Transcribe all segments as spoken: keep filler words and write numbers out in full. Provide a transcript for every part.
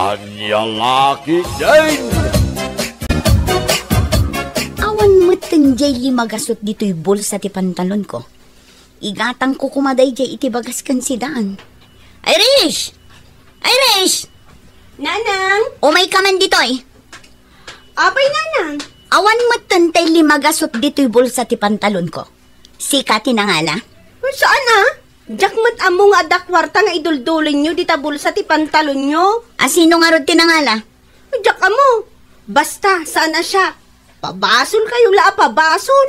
Ania la ketdin? Awan metten jay lima gasut ditoy bulsa ti pantalonko. Igatangko koma dayjay iti bagas ken si Dan. Irish! Irish! Nanang! Umayka man ditoy. Apay, Nanang? Awan metten tay lima gasut ditoy bulsa ti pantalonko. Sika ti nangala? Saan a? Diak met ammo nga adda kuarta nga iduldulinyo dita bulsa ti pantalonyo. A, sino ngarud ti nangala? Diak ammo. Basta, saan a siak. Pabasolkayo la a pabasol.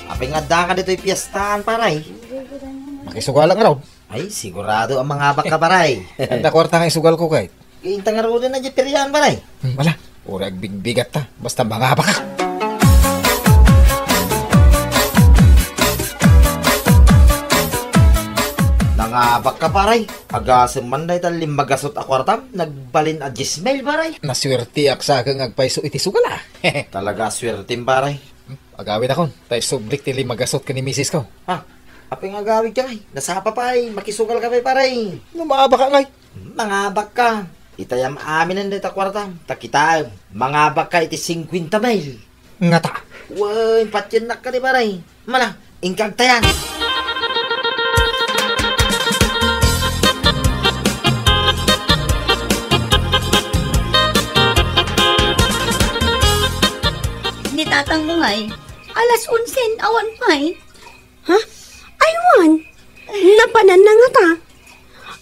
Apay nga addaka ditoy piestaan, pare? Makisugalak ngarud. Ay, sigurado a mangabakka, pare. Adda kuarta nga isugalko, kay. Inta ngaruden a di pirian, pare. Hmm, ala, uray agbigbigatta. Basta mangabakka. Nangabakka, pare. Agasem man dayta lima gasut a kuartam, nagbalin a dies mil, pare. Nasuerteak sa nga agpayso iti sugal, a. Talaga suertem, pare. Hmm, agawidakon, tay sublik ti lima gasut ken ni misisko. Ha? Apay nga agawidka, ngay? Nasapa pay, makisugalka pay, pare. No maabakka, ngay? Mangabakka. Itayam aminen dayta kuartam. Ta kitaem, mangabakka iti singkuenta mil. Ngata? Wen, patiennak kadi, pare. Mala, inka agtayan. Ni tatangmo ngay, alas onse, awan pay. Ha? Ay, wen. Napananna ngata.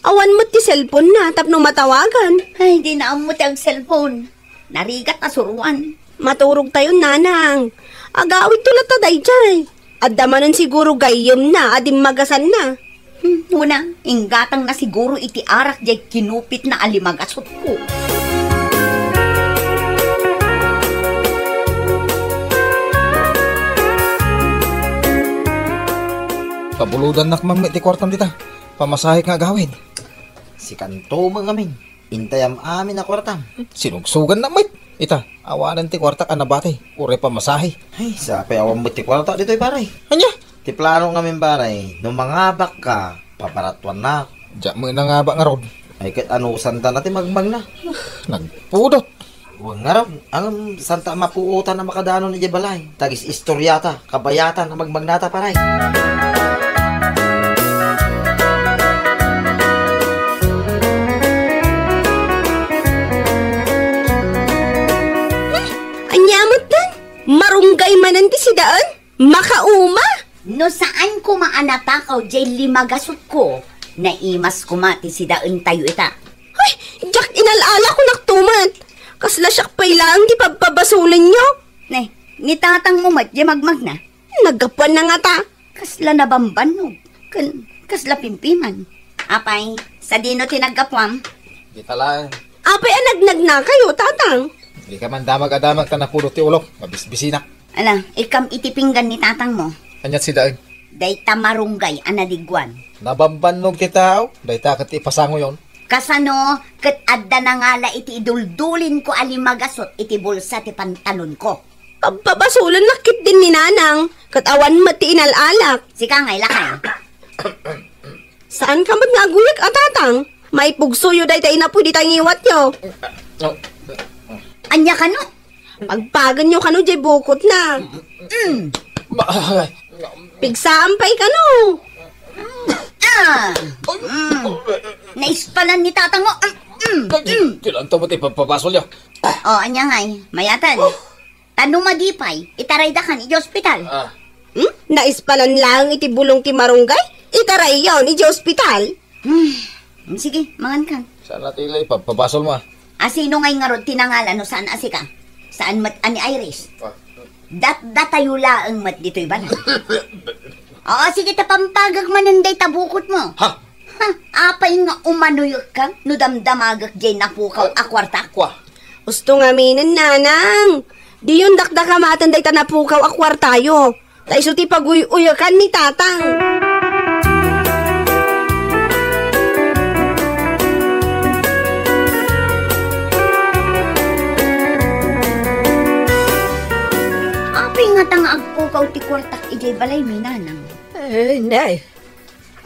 Awan met ti cellphone-na tapno matawagan. Ay, dina ammo ti ag-cellphone. Narigat a suruan. Maturogtayon, Nanang. Agawidto latta daydiay. Adda manen siguro gayyemna a dimmagasanna. Hmm, una, inggatangna siguro iti arak jay kinupitna a lima gasutko. Kabulodannak man met ti kuartam dita. Pamasahek nga agawid. Sikanto met ngamin. Intayam amin a kuartam. Sinugsugannak met. Ita, awanen ti kuartak a nabati. Uray pamasahe. Ay, sapay awan met ti kuarta ditoy, pare. Ania? Ti plano ngamin, pare, no mangabakka, paparatuannak. Diak met nangabak ngarud. Ay, ket anusanta na ti magmagna. Nagpudot. Wen ngarud, ngem santa mapuotan a makadanon idiay balay. Tagis-istoriata, kabayatan a magmagnata, pare. Ania metten? Marunggay manen ti sidaen? Makauma? No saan koma a natakaw jay lima gasutko, naimas koma ti sidaentayo ita. Ay, diak inal-ala ko naktumet. Kasla siak pay laeng ti pabpabasolenyo. Ne, ni tatangmo met jay magmagna. Naggapuanna ngata. Kasla nabambannog. Ken kasla pimpiman. Apay, sadino ti naggapuam? Dita laeng. Apay a nagnagnakayo, tatang? Dika man damag a damag ta napudot ti ulok. Mabisbisinak. Ala, ikam iti pinggan ni tatangmo. Aniat sidaen? Dayta marunggay a nadigwan. Nabambannog ti tao, dayta ket ti pasangoyon. Kasano ket adda nangala iti iduldulinko a lima gasut iti bulsa ti pantalonko? Pabpabasolennak ketdin ni Nanang, ket awan met ti inal-alak. Sika ngay, lakay. Saanka met nga aguyeg a tatang? Maipugsoyo dayta inapuy dita ngiwatyo. Ania kano? Pagpagenyo kano jay bukotna. Mm. Pigsaan pay kano. Ah! Mm. Naispalan ni tatang mo. Mm. Mm. Kailangan to mo ti pagpapasolyo. O, ania ngay, mayaten. Ta no madi pay, itarayda kan iti ospital. Ah. Hmm? Naispalan laeng iti bulong ti marunggay? Itarayyon iti ospital? Hmm. Sige, mangan kan. Saan natin ila ipapabasol mo, ah? Asino ngay ngarud ti nangala no saan a sika? Saan met a ni Iris? Ah. Datdatayo laeng met ditoy balay. Oo, sige, ta pampagek manen dayta bukot mo. Ha? Ha, apay nga umanoyek ka no damdamagek jay napukaw a kuarta? Kua. Usto ngaminen, Nanang. Diyon dakdakamaten dayta napukaw a kuartayo. Ta isu ti paguy-uyekan ni Tatang. ti kuartak idiay balaymi, nanang. Eh, ne.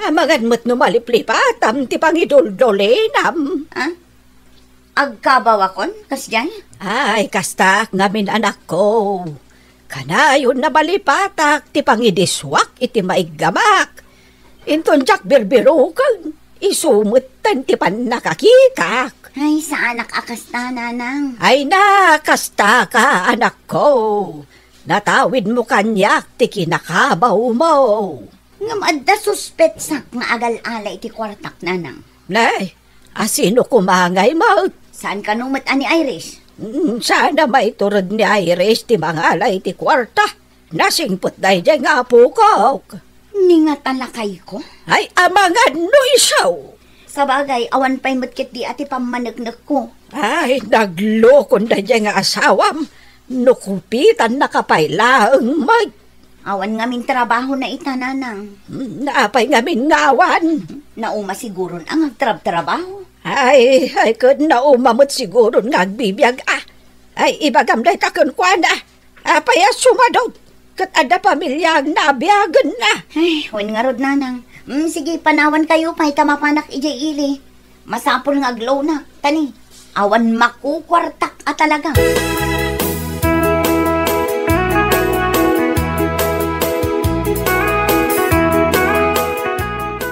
Amangan met no maliplipatam ti pangiduldulinam. Ah? Agkabawakon, kasdiay? Ay, kastak ngamin, anakko. Kanayon a malipatak ti pangidisuak iti maiggamak. Inton diak birbiroken, isu metten ti pannakakitak. Ay, saanak a kasta, nanang. Ay na, kastaka, anakko. Natawidmo kaniak ti kinakabawmo. Ngem adda suspetsak nga agal-ala iti kuartak, nanang. Nay, asino koma ngay met? Saan kano met a ni Iris? Mm, saan a maiturod ni Iris ti mangala iti kuarta. Nasingpet daydiay nga apokok. Ni nga talakayko? Ay, amangan no isu. Sabagay, awan pay met ketdi a ti pammaneknekko. Ay, naglokon daydiay nga asawam. No kupitannaka pay laeng met. Awan ngamin trabahona ita, nanang. Hmm, apay ngamin nga awan? Nauma siguron a nga agtrabtrabaho. Ay, ay, ket nauma met siguron nga agbibiag, ah. Ay, ibagam dayta kenkuana. Apay a sumadot? Ket adda pamiliam nga abiagenna. Ay, wen ngarud, nanang. Hmm, sige, panawankayo pay ta mapanak idiay ili. Masapul nga agloanak, ta ni, awan makukuartak a talaga.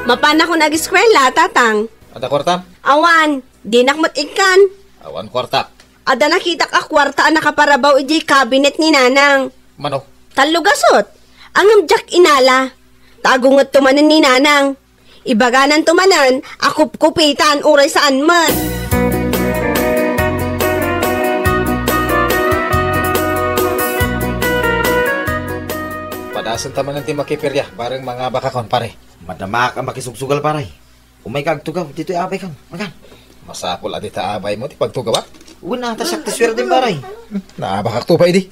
Mapanakon ageskuela, tatang. Adda kuartam? Awan, dinak met ikkan. Awan kuartak. Adda nakitak a kuarta a nakaparabaw idiay kabinet ni nanang. Mano? Tallo gasut. Ngem diak inala. Ta agungetto manen ni nanang. Ibagananto manen a kupkupitan uray saan met. Padasenta manen ti makiperia, bareng mangabakakon, pare. Madamaak a makisugsugal, pare. Umayka agtugaw ditoy abaykan. Makan. Masapul a dita abaymo ti pagtugawak? Wen a, ta siak ti suerdem, pare. Hmm, naabakakto pay idi.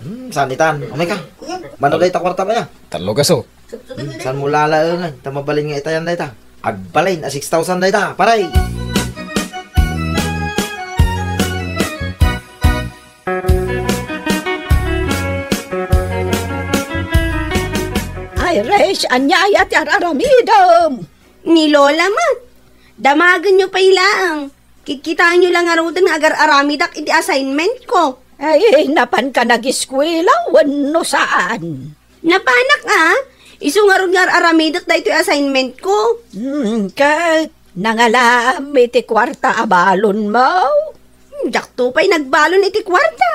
Hmm, saan itan. Umayka. Mano dayta kuarta pay a? Tallo gasut. Hmm, saanmo lalaengen ta mabalin nga itayan dayta? Agbalin a six thousand dayta, pare. Ay, Reg, ania aya ti ar-aramidem? Ni Lola met. Damagenyo pay laeng. Kitkitaenyo la ngaruden nga agar-aramidak iti assignmentko. Ay, napanka nageskuela wenno saan? Napanak a. Isu ngarud nga ar-aramidek daytoy assignmentko. Hmm, ket nangalaam iti kuarta a balonmo? Hmm, diakto pay nagbalon iti kuarta.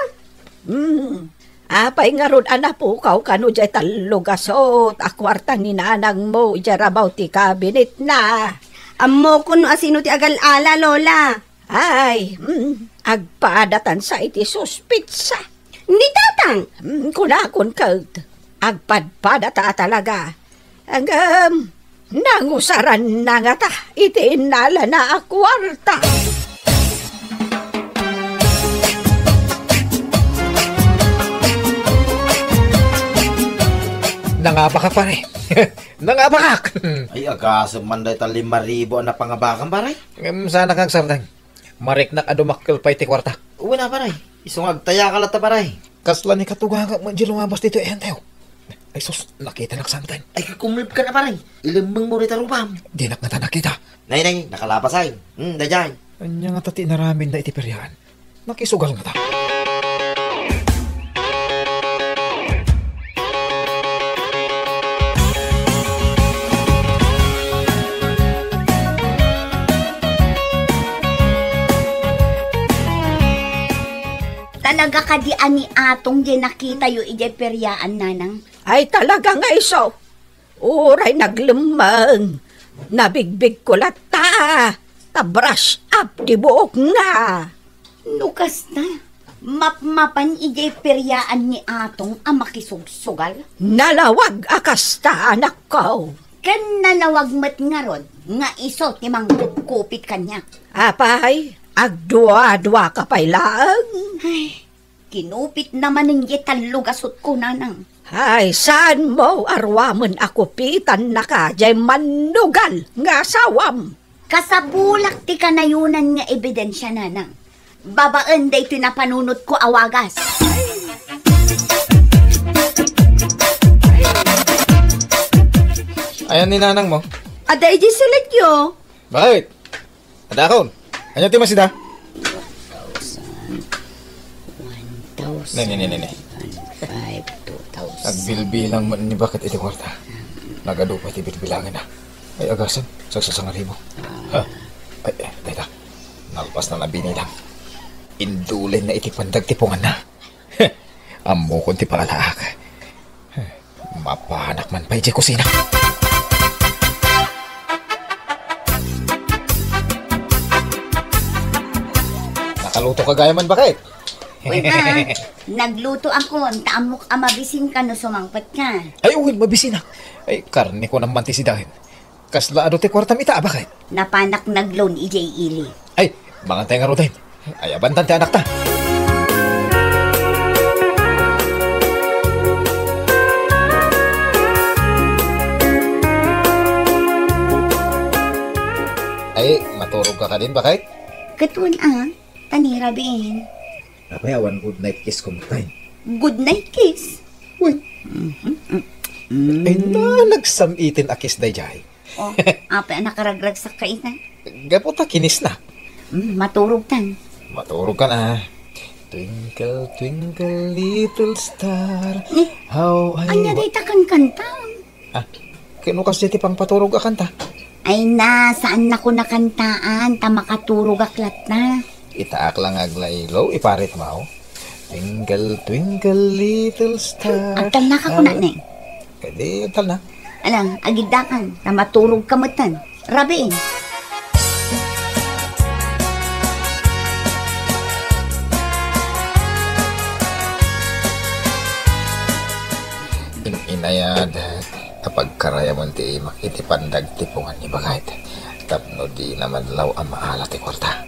Hmm, apay ngarud a napukaw kano diay tallo gasut a kuarta ni nanangmo idiay rabaw ti kabinetna? Ammokon no asino ti agal-ala, Lola. Ay, hmm, agpadatansa iti suspetsa. Ni tatang! Hmm, kunakon ket, agpadpadata a talaga. Ngem, nangusaranna ngata iti innalana a kuarta. Nangabakak, pare. Nangabakak. Ay, agasem man dayta lima ribu a napangabakam, pare. Ngem, saanak nga agsardeng. Mariknak a dumakkel pay ti kuarta. Wen a, pare. Isu nga agtayaka latta, pare. Kasla ni katugangak met diay lumabas ditoy, entew. Ay sus, nakitanak santen. Ay, kumulibka na, pare. Ilemmengmo dayta rupam. Dinak ngata nakita. Nay, nay, nakalabas ay. Hmm, daydiay. Ania ngata ti inaramidna iti periaan? Nakisugal ngata. Talaga kadi a ni Atong diay nakitayo idiay periaan, nanang? Ay, talaga nga isu. Uray naglemmeng, nabigbigko latta, ta brush up ti buokna. No kasta, mapmapan idiay periaan ni Atong a makisugsugal? Nalawag a kasta, anakko. Ken nalawag met ngarud nga isu ti mangkupkupit kaniak. Apay, agduaduaka pay laeng? Ay, kinupitna manen diay tallo gasutko, nanang. Ay, saanmo a ruamen a kupitannaka diay mannugal nga asawam? Kasabulak ti kanayonan nga ebidensia, nanang, babaen daytoy napanunotko a wagas. Ayan ni nanang mo. Ada iti silityo. Bakit? Adakon. Anya ti masida? One thousand. Ne, ne, ne, ne, ne. Five, two thousand. Agbilbilang man ni bakit iti kwarta. Nagadu pa ti bilbilangan na. Ay, agasan. Sagsasangaribo. Ha? Ay, eh, teka. Nalpas na nabinilang. Indulen na iti pandag ti punganna. Ammokon ti pangalaak. Mapanak man pay diay kusina. Nakaluto ka gayam, bakit? Wen a, naglutoakon, ta ammok a mabisinka no sumangpetka. Ay, wen, mabisinak. Ay, karneko naman ti sidaen. Kasla adu ti kuartam ita, a bakit? Napanak nag-loan idiay ili. Ay, mangantay ngaruden. Ay, abantan ti anakta. Ay, maturog ka kadin, bakit? Ket wen a, ta ni rabiin. Apay, awan good night kiss ko met. Good night kiss? Uy. Mhm. Mm. Ay, na, nagsam-iten a kiss daydiay. Oh, apay a nakaragragsak ka ita? Gapu ta kinis na. Mm, maturog tan. Maturog ka na. Twinkle, twinkle, little star, ni, how I anya wa- dayta kankanta? Ah, kano kasdi ti pangpaturog a kanta? Ay na, saannako nakantaan, ta makaturogak latta. Itaak lang nga aglaylo, iparit mo. Twinkle, twinkle, little star. Agtalna ka kuna, Neng. Kadi, agtalna. Alang, agiddakan, ta maturog ka metten. Rabiin. In-, inayad, a pagkarayamon ti imak iti pandag ti pungan ni Bagayt, tapno dina madlaw a maala ti kuarta.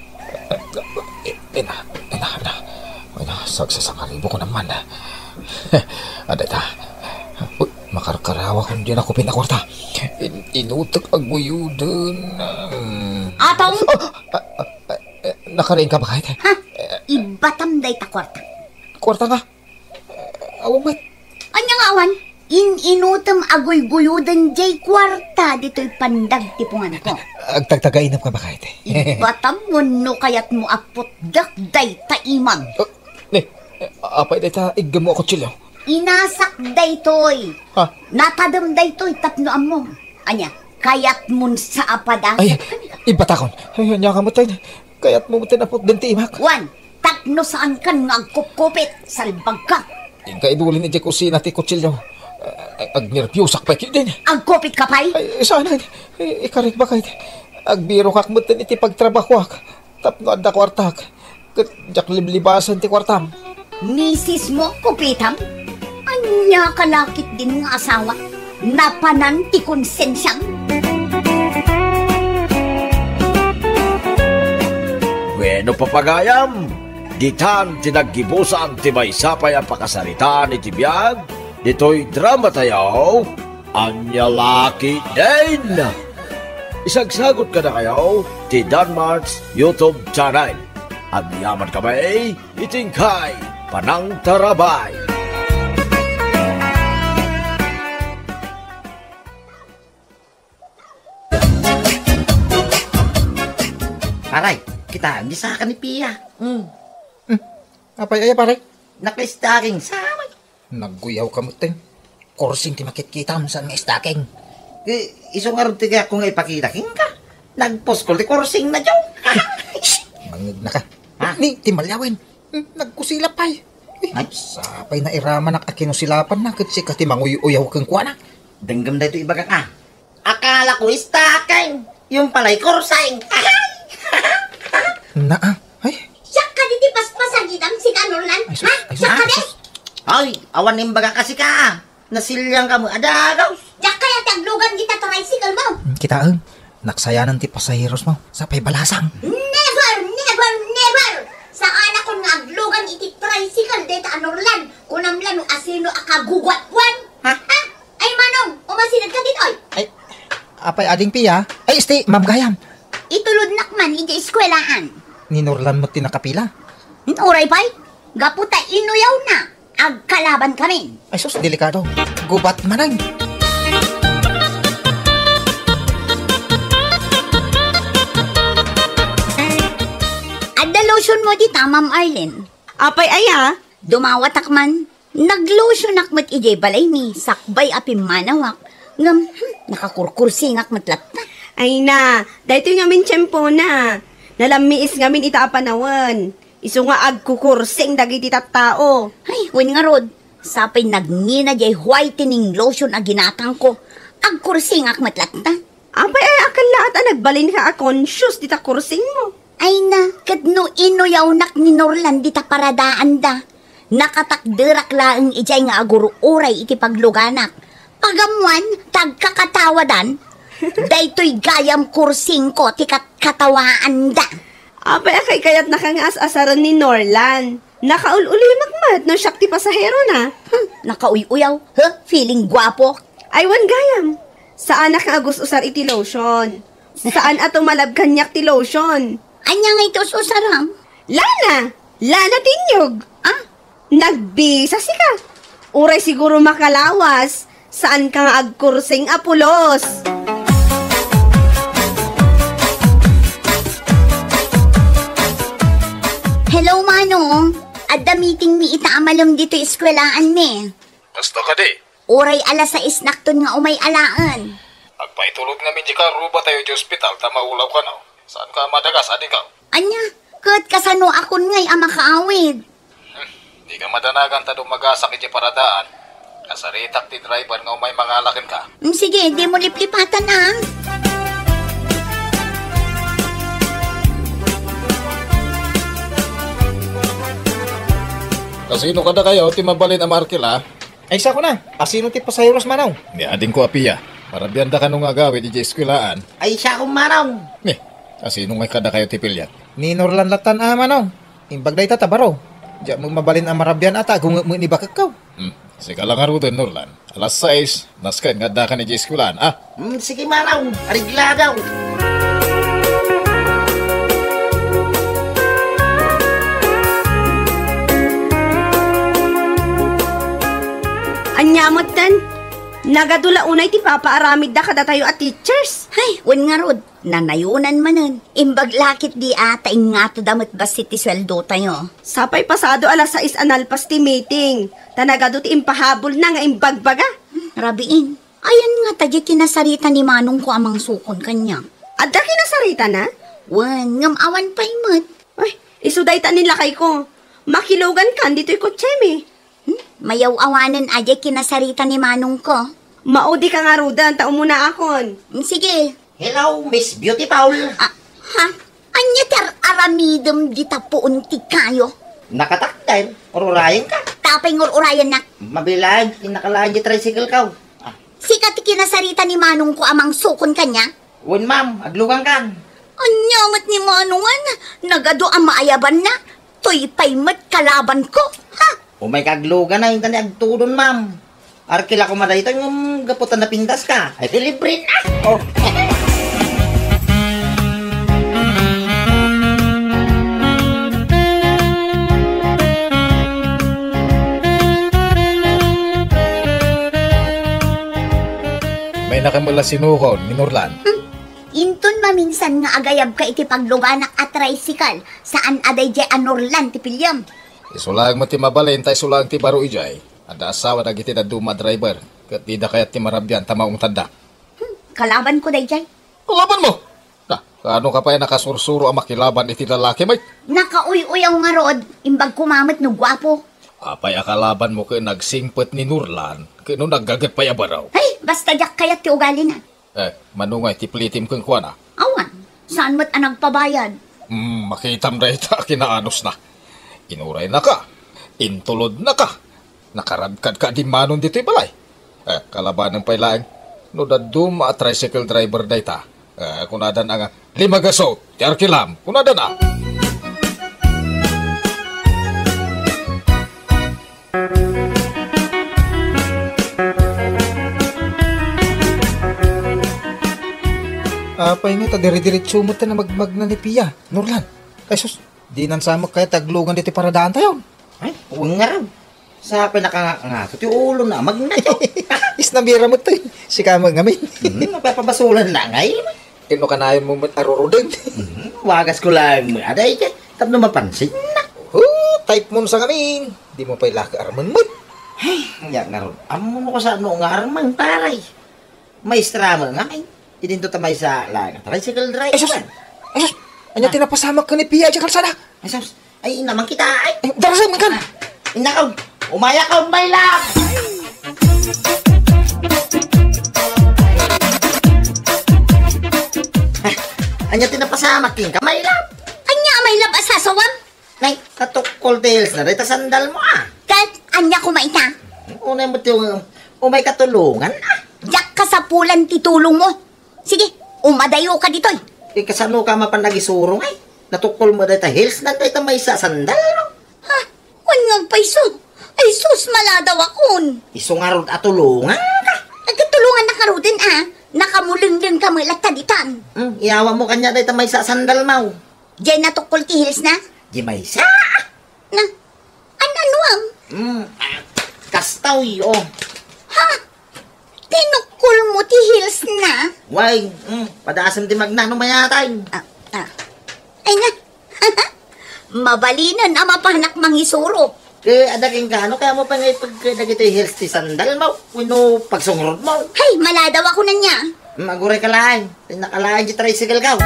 Ina, ina, ina. Ina, sagsasangaribo ko naman. Adda ita. Uy, makarkarawak diay nakupit a kuarta. In-, inutek a guyuden. Mm. Atong! Ah, ah, ah, ah, eh, nakariing ka, Bagayt? Ha? Ibatam dayta kuarta. Kuarta nga? Awan met. Anya nga awan? In-inutem a guyguyuden diay kuarta ditoy pandag ti punganko. Agtagtagainep ka, Bagayt? Ibatam wenno kayatmo a putdek dayta imam. Oh, ni, apay dayta iggemmo a kutsilio? Inasak daytoy. Ha? Natadem daytoy tapno ammom. Ania, kayatmon sa a padasek? Ay, ibatakon. Ay, ania ka met, ay. Kayatmo met a putden ti imak. Wen, tapno saankan nga agkupkupit, salbagka. Inka idulin idiay kusina ti kutsilio. Eh, agnerbiusak pay ketdin. Agkupitka pay? Ay, saan, ay. I-, ikarik, Bagayt. Agbirokak met iti pagtrabahoak. Tapno adda kuartak. Ket diak liblibasen ti kuartam. Misismo, kupitam? Ania ka la ketdin nga asawa? Napanan ti konsensiam? Wenno, papagayam, ditan ti naggibusan ti maysa pay a pakasaritaan iti biag ditoy dramatayo. Ania la ketdin? Isagsagot kadakayo ti Danmart's YouTube channel. Agyaman kami iti inkay panangtarabay. Paray, kitaem ti saka ni Pia. Hmm. Hmm. Apay aya, pare? Naka-stocking sa amin. Nagguyawka metten. Korsing ti makitkitam, saan nga stocking? Eh, isu ngarud ti kayatko nga ipakita kenka. Nagpuskol ti korsingna, Joe. Shh! Mangngegnaka. Ha? Ni, ti malyawen. Hmm, nagkusilap pay. Eh, ay. Sapay nairamanak a kinusilapanna ket sika ti manguy-uyaw kenkuana. Denggem daytoy ibagak a. Akalako stocking. Yung pala'y korsing. Naa, ay. Siak kadi ti paspasagidam, sika, Norlan? Ay, sus, ha? Ay, sus, siak ay, kadi? Sus. Ay, awan imbagak a sika. Nasilianka met a dagus. Diak kayat ti aglugan iti tricycle mo. Hmm, kitaem. Naksayanan ti pasaheros mo. Sapay balasang. Never, never, never! Saanakon nga aglugan iti tricycle dayta a Norlan. Kunam la no asino a kaguguatkuan. Ha? Ha? Ay, Manong, umasidegka ditoy. Ay, apay, Ading Pia? Ay, isti, Ma'am Gayam. Itulodnak man iti eskuelaan. Ni Norlan met ti nakapila. Uray pay, gapu ta inuyawna, agkalaban kami. Ay sus, delikado. Gubat manen. Lotion mo dita, Ma'am Arlene. Apay aya? Dumawatak man. Naglotionak met idiay balaymi, sakbay a pimmanawak. Ngem, hmm, nakakurkursingak met latta. Ay na, daytoy ngamin tiempona. Nalammiis ngamin ita a panawen. Isu nga agkukursing dagiti tattao. Ay, wen ngarud, sapay nagngina diay whitening lotion a ginatangko. Agkursingak met latta. Apay aya a kallaat a nagbalinka a conscious dita kursingmo? Ay na, ket no inuyawnak ni Norlan dita paradaanda, nakatakderak laeng idiay nga agur-uray iti pagluganak. Pagammuan, tagkakatawadan, daytoy gayam kursingko ti kat-, katawaanda. Apay a kaykayatnaka nga as-asaren ni Norlan? Nakaul-ulimek met no siak ti pasaherona. Hmm, nakauy-uyaw. Huh, feeling guapo. Ay, wen gayam. Saanak nga agus-usar iti lotion. Saan a tumalab kaniak ti lotion. Ania nga iti us-usaram? Lana! Lana ti inyog! Ah? Nagbisa sika! Uray siguro makalawas, saan ka nga agkursing a pulos! Hello, Manong! Adda meeting mi ita a malem ditoy eskuelaanmi. Kasta kadi? Uray alas sais nakton nga umay alaen. Agpaitulod ngamin dika ruba tayo iti ospital ta maulaw kano. Saan ka madagas, adikaw? Ania? Ket kasano akon ngay a makaawid? Hmm, di ka madanagan ta dumagasak iti paradaan. Kasaritak ti driver nga umay mangala kenka. Mm, sige, di mo liplipatan, ah. Kasino kadakayo ti mabalin a maarkila? Ay, siakon a. Asino ti pasaheros, Manong? Ni adingko a Pia. Marabianda kano nga agawid idiay eskuelaan? Ay, siakon, Manong. Ni, asino ngay kadakayo ti pilian? Ni Norlan lattan a, Manong. Imbag dayta ta baro. Diak met mabalin a marabian a ta agungek met ni bakekko. Hmm. Sika la ngaruden, Norlan. Alas sais, nasken nga addakan idiay eskuelaan, a? Hmm, sige, Manong. Areglado. Ania metten? Nagadu la unay ti papaaramidda kadatayo a teachers. Hay, wen ngarud, nanayonan manen. Imbag la ketdi a ta inngatoda met bassit ti sueldotayo. Sapay pasado alas sais a nalpas ti meeting. Ta nagadu ti impahabulna nga imbagbaga. Hmm, rabiin. Ayan ngata diay kinasarita ni manongko a mangsukon kaniak. Adda kinasaritana? Wen, ngem awan pay met. Ay, isu dayta ni lakayko. Makilugankan ditoy kotsemi. Hmm? Mayaw-awanen a diay kinasarita ni manongko. Maudi ka ngaruden ta umunaakon. Hmm, sige. Hello, Miss Beautiful. Ah, ha? Ania ti ar-aramidem dita puon ti kayo? Nakatakder, ur-urayenka. Tapay nga ur-urayennak. Mabilaeng, innaka laeng diay tricycle ko. Ah. Sika ti kinasarita ni manongko a mangsukon kaniak? Wen, ma'am, aglugankan. Ania met ni manongen? Nagadu a maayabanna. Toy pay met kalabanko. Ha? Umayka aglugan a, inta ni agtudon, ma'am. Arkila koma daytoy ngem gapu ta napintaska. Ay, ti libre na. Oh. May nakamula sinukon, Minorlan. Hmm. Inton maminsan nga agayabka iti pagluganak a tricycle, saan a daydiay a Norlan ti piliem. Isu laeng met ti mabalin ta isu laeng ti baro idiay. Adda asawa dagiti dadduma a driver, ket dida kayat ti marabian ta maungtadda. Hmm, kalabanko daydiay. Kalabanmo? Na, kaano ka pay a nakasursuro a makilaban iti lalaki met? Nakauy-uyaw ngarud, imbag koma met no guapo. Apay a kalabanmo ken nagsingpet ni Norlan, ken no naggaget pay a baro? Ay, basta diak kayat ti ugalina. Eh, mano ngay ti plitim kenkuana? Awan, saan met a nagpabayad? Hmm, makitam dayta a kinaanusna. Inuraynaka, intulodnaka, nakaradkadka a dimmanon ditoy balay. Eh, kalabanen pay laeng, no dadduma a tricycle driver dayta. Eh, kunadan a nga, "Limagaso, ti arkilam," kunadan a. Apay nga ta dire-diretso met ti namagmagna ni Pia, Norlan. Ay sus, dinan sa met kayat ti aglugan ditoy paradaantayo. Ay, wen ngarud. Sapay nakangato ti ulona, magna. Isna bira met toy. Sika met ngamin. Hmm, mapapabasulan na ngay. Ken no kanayon mo met a ruruden. Hmm, wagasko laeng met. Aday, kay Tapno mapansin na. Oh, type mo sa ngamin. Di mo pay laki armen met. Ay, nga nga ron. Amo no kasano nga armen, paray. Maestra mo nga, ay. Idinto ta maysa lang. Tricycle driver. Ay, sus! Ay, sus! Anya ti napasamak ken ni Pia idiay kalsada? Ay, sus! Ay, inna man kita, ay. Eh, darasem kan. Inna ka. Umaya ka, my love. Anya ti napasamak kenka, my love? Anya, my love, a sasawam? Nay, natukkol ti heels na dayta sandal mo, ah. Ket ania koma ita? Unay mo ti, umay katulongan, ah. Diak kasapulan ti tulong mo. Sige, umadayo ka ditoy. Eh, kasano ka mapan nagisuro, ay? Natukkol mo dayta heels na dayta maysa sandal mo. Ha? Wen nga agpayso. Ay sus, maladaw akon. Isu ngarud a tulongan ka. Agtulongan na karuden, ah. Nakamulengleng ka met latta ditan. Hmm, iyawa mo kanya dayta maysa sandal mo. Diay natukkol ti heels na? Di maysa. Na, an-ano am? Hmm, ah, kastoy, oh. Ha? Tinukkol mo ti heels na? Way, hmm, padasem ti magna no mayatay. Ah, ah. Ay na. Mabalinen a mapanak mangisuro. Ket adda kenka, no kayatmo pay nga ipeg dagitoy heels ti sandal mo, wenno pagsungrod mo? Hay, maladaw ako nanya. Maguray ka laeng. Tinakalaeng ti tricycle ka.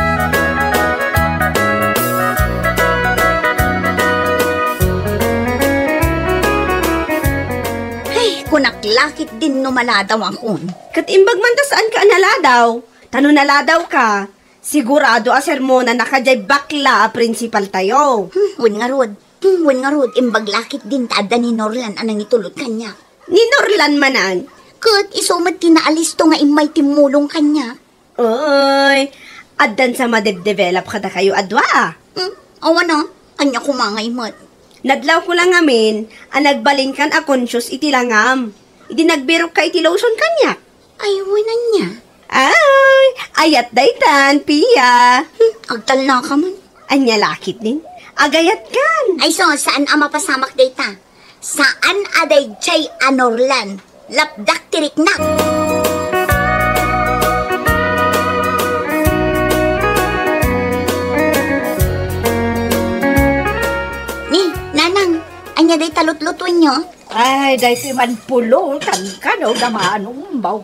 Ay, kunak lakit din no maladaw akon. Ket imbag man ta saan ka a naladaw. Ta no naladaw ka, sigurado a sermonan na ka diay bakla a principal tayo. Hmm, wen ngarud. Hmm, wen ngarud, imbag lakit din ta adda ni Norlan a nangitulod kaniak. Ni Norlan manen? Ket isu met ti naalisto nga immay timmulong kaniak. Oy, addan sa madebdevelop kadakayo a dua, ah. Hmm, awan a, ania koma ngay met? Nadlawko la ngamin a nagbalinkan a conscious iti langam. Idi nagbirokka iti lotion kaniak. Ay, wen ania? Ay, ayat daytan, Pia. Hmm, agtalnaka man. Ania lakit din? Agayatkan. Ay, so, saan a mapasamak dayta? Saan a daydiay a Norlan? Lapdak ti riknak. Ni, Nanang, ania dayta lutlutuenyo? Ay, daytoy man pulutan kano da Manong Baw.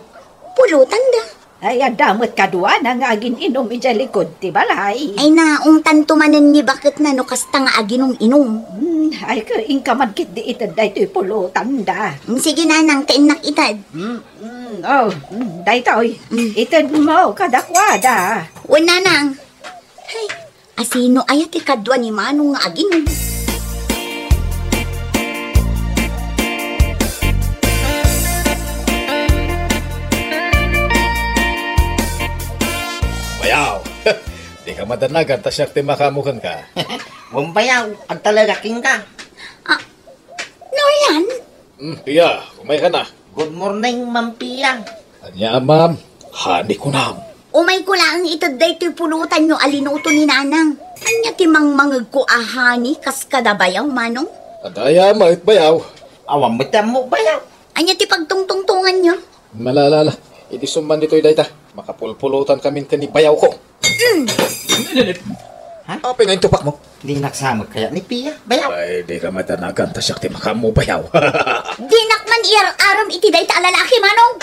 Pulutan da? Ay, adda met kaduana nga agin-inum idiay likod ti balay. Ay, naungtanto manen ni baketna no kasta nga aginum-inum. Hmm, ay, ke, inka man ketdi ited daytoy pulutan da. Hmm, sige, Nanang, ta innak ited. Hmm, hmm, oh, hmm, daytoy. Hmm. Ited mo kadakuada. Wen, Nanang. Ay, asino aya ti kadua ni Manong nga aginum? Bayaw! Dika madanagan ta siak ti makaammo kenka. Wen, Bayaw, agtalek kenka. Ah, Norlan? Hmm, Pia, umayka na. Good morning, Ma'am Pia. Ania, ma'am? Honey, kunam. Umayko laeng ited daytoy pulutanyo a linuto ni Nanang. Ania ti mangmangegko a honey kas kada Bayaw, Manong? Adda aya met, Bayaw? Awan met ti ammok, Bayaw. Ania ti pagtungtungtonganyo? Ala, ala, ala. Idi summan ditoy dayta, makapulpulutan kamin ken ni Bayawko. Mm. Ha? Apay nga intupakmo? Dinak sa met kayat ni Pia, Bayaw. Ay, dika madanagan ta siak ti makaammo, Bayaw. Dinak man iyar-aram iti dayta a lalaki, Manong.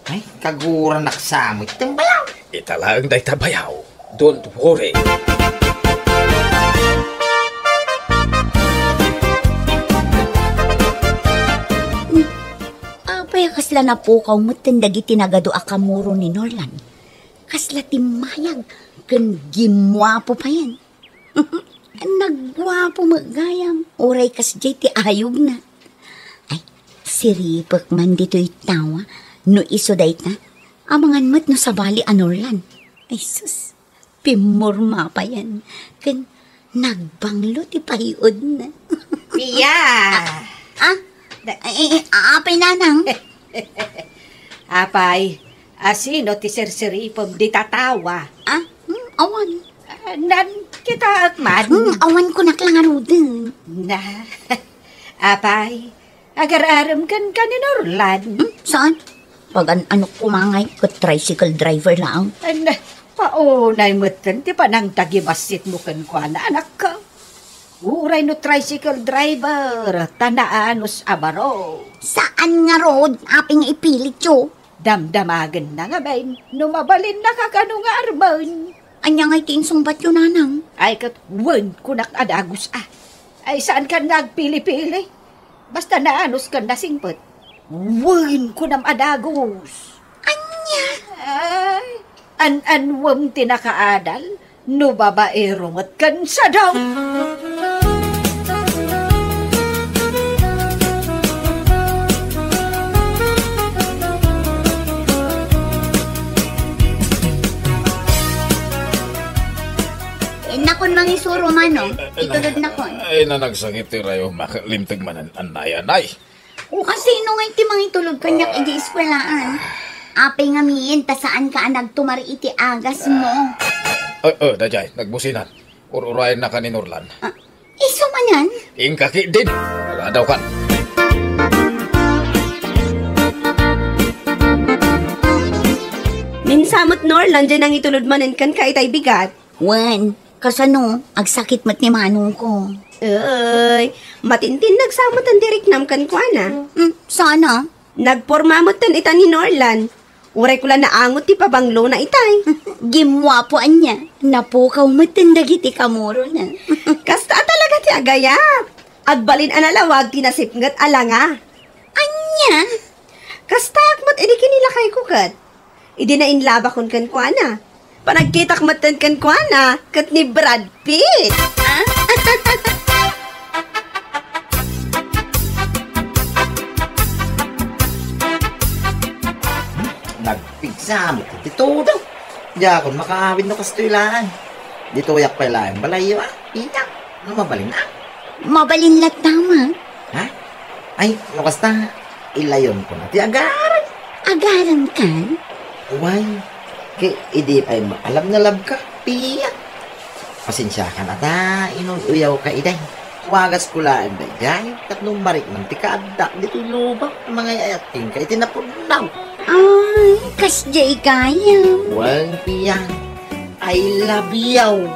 Ay, kaguranak sa met ti Bayaw. Ita laeng dayta, Bayaw. Don't worry. Apay a kasla napukaw metten dagiti nagadu a kamuro ni Norlan? Kasla timmayag ken gimmuapo payen. Nagguapo met gayam, uray kasdiay ti ayogna. Ay, siripek man ditoy tawa no isu dayta. Amangan met no sabali a Norlan. Ay, sus. Pimmurma payen ken nagbanglo ti pay-udna. Pia! Ah? Ah? Da- Ay, ay, ay, apay, Nanang? Apay, asino ti sirsiripem dita tawa? Ah? Hmm, awan. Ah, nan, kitaek man. Hmm, awan, kunak la ngaruden. Na, apay, agar-arem kenka ni Norlan? Hmm, saan? Pagan-anok koma ngay ket tricycle driver laeng. An, paunay metten ti panangtagibassit mo kenkuana, anakko. Uray no tricycle driver, ta naanus a baro. Saan ngarud, apay nga ipilityo? Damdamagenna ngamin no mabalinnaka kano nga armen. Ania ngay ti insungbatyo, nanang? Ay, ket wen, kunak a dagus a. Ay, saankan nga agpili-pili. Basta naanus ken nasingpet. Wen, kunam a dagus. Ania? Ay, an-anwem ti nakaadal, no babaero met ken sadaw. Eh, nakon mangisuro, Manong. Itulod nakon. Ay, nanagsakit ti rayo, makalimteg manen, anay, anay. Kasino ngay ti mangitulod kaniak idi eskuelaan? Apay ngamin ta saanka a nagtumar iti agasmo? Ah, ah, daydiay, nagbusinan. Ur-urayennaka ni Norlan. Ah, isu manen? Inka ketdin. Nagadaw kan. Minsan met, Norlan, diay nangitulod manen kenka itay bigat. Wen, kasano, agsakit met ni manongko. Ay, matintin nagsamutan ti riknam kenkuana. Hmm, sana? Nagporma metten ita ni Norlan. Uray ko la naangot ti pabanglona itay. Gimmuapo ania, napukaw metten dagiti kamurona. Kasta a talaga ti agayat. Agbalin a nalawag ti nasipnget a langa. Ania? Kastaak met idi kinilakayko ket. Idi nainlabakon kenkuana. Panagkitak metten kenkuana ket ni Brad Pitt. Ah? Nagpigsa met ti todo. Diakon makaawid no kastoy laeng. Ditoyak pay laeng balayyo, ah. Ita, ano mabalin, ah? Mabalin latta, Ma. Ha? Ay, no kasta, ilayonko na ti agaran. Agaran kan? Way, ket idi pay maalam nga labka, Pia. Pasensiakan a ta, inuy-uyawka iday. Wagasko laeng daydiay, tapno mariknam ti kaaddak ditoy lubak, mangay-ayat kenka iti napudno. Ay, kasdiay gayam. Wen, Pia. I love you.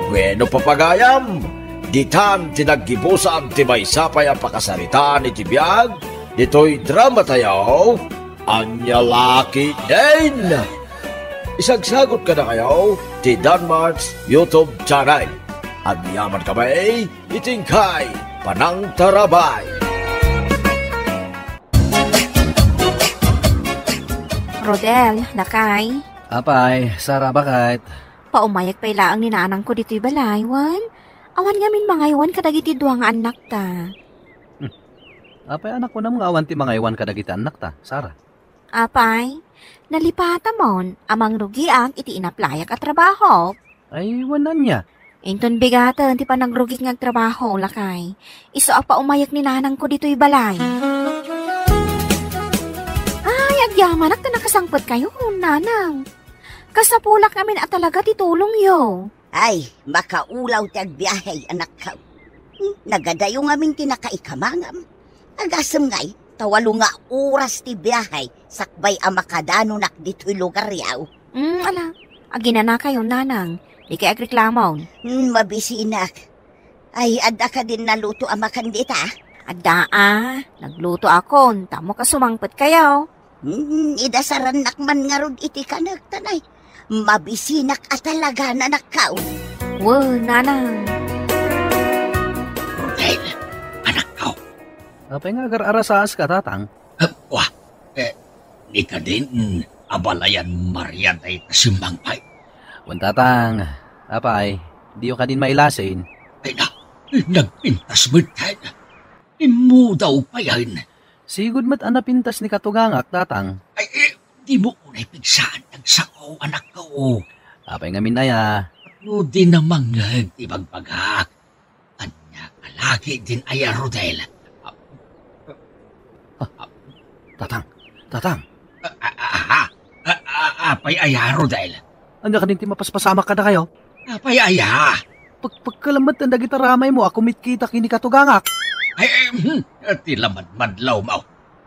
Bueno, papagayam, ditan ti naggibusan ti maysa pay a pakasaritaan iti biag ditoy drama tayo, Ania La Ketdin. Isagsagut kadakayo ti Danmart's YouTube channel. Agyaman kami iti inkay panangtarabay. Rodel, lakay. Apay, Sara, baket? Paumayag pay laeng ni nanangko ditoy balay, wen? Awan ngamin mangaywan kadagiti dua nga annakta. Hmm. Apay a nakunam nga awan ti mangaywan kadagiti annakta, Sara? Apay, nalipatamon a mangrugiak iti inaplayak a trabaho. Ay, wen ania? Inton bigaten ti panagrugik nga agtrabaho, lakay. Isu a paumayek ni nanangko ditoy balay. Ay, agyamanak ta nakasangpetkayo, nanang. Kasapulak ngamin a talaga ti tulongyo. Ay, makaulaw ti agbiahe, anakko. Hmm, nagadayo ngamin ti nakaikamangam. Agasem ngay, ta walo nga oras ti biahe sakbay a makadanonak ditoy lugaryo. Hmm, ala, aginanakayo, nanang. Dikay agreklamon. Hmm, mabisinak. Ay, adda kadin naluto a makan dita? Adda a, naglutoakon, tapno kasumangpetkayo. Hmm, idasarannak man ngarud iti kanek, tanay. Mabisinak a talaga, anakko. Wen, nanang. Rodel, anakko. Apay nga agar-arasaaska, tatang? Ah, wa, eh, ni kadin, abalayan Maria dayta simmangpet. Wen, tatang, apay, diyo kadin mailasin? Ay na, nagpintas met, eh. Immudaw pay, eh. Sigud met a napintas ni katugangak, tatang. Ay, eh, dimo unay pigsaan ti agsao, anakko. Apay ngamin aya? No di namangngeg ti bagbagak. Ania a laki din aya, Rodel? Ah, ah, tatang, tatang. Ah, ah, ah, ah, ah, apay aya, Rodel? Ania kadin ti mapaspasamak kadakayo? Apay aya? Pag-, pagkalamat dagita ramaymo a kumitkita ken ni katugangak. Ay, ay, hmm, ti lamadmadlawmo.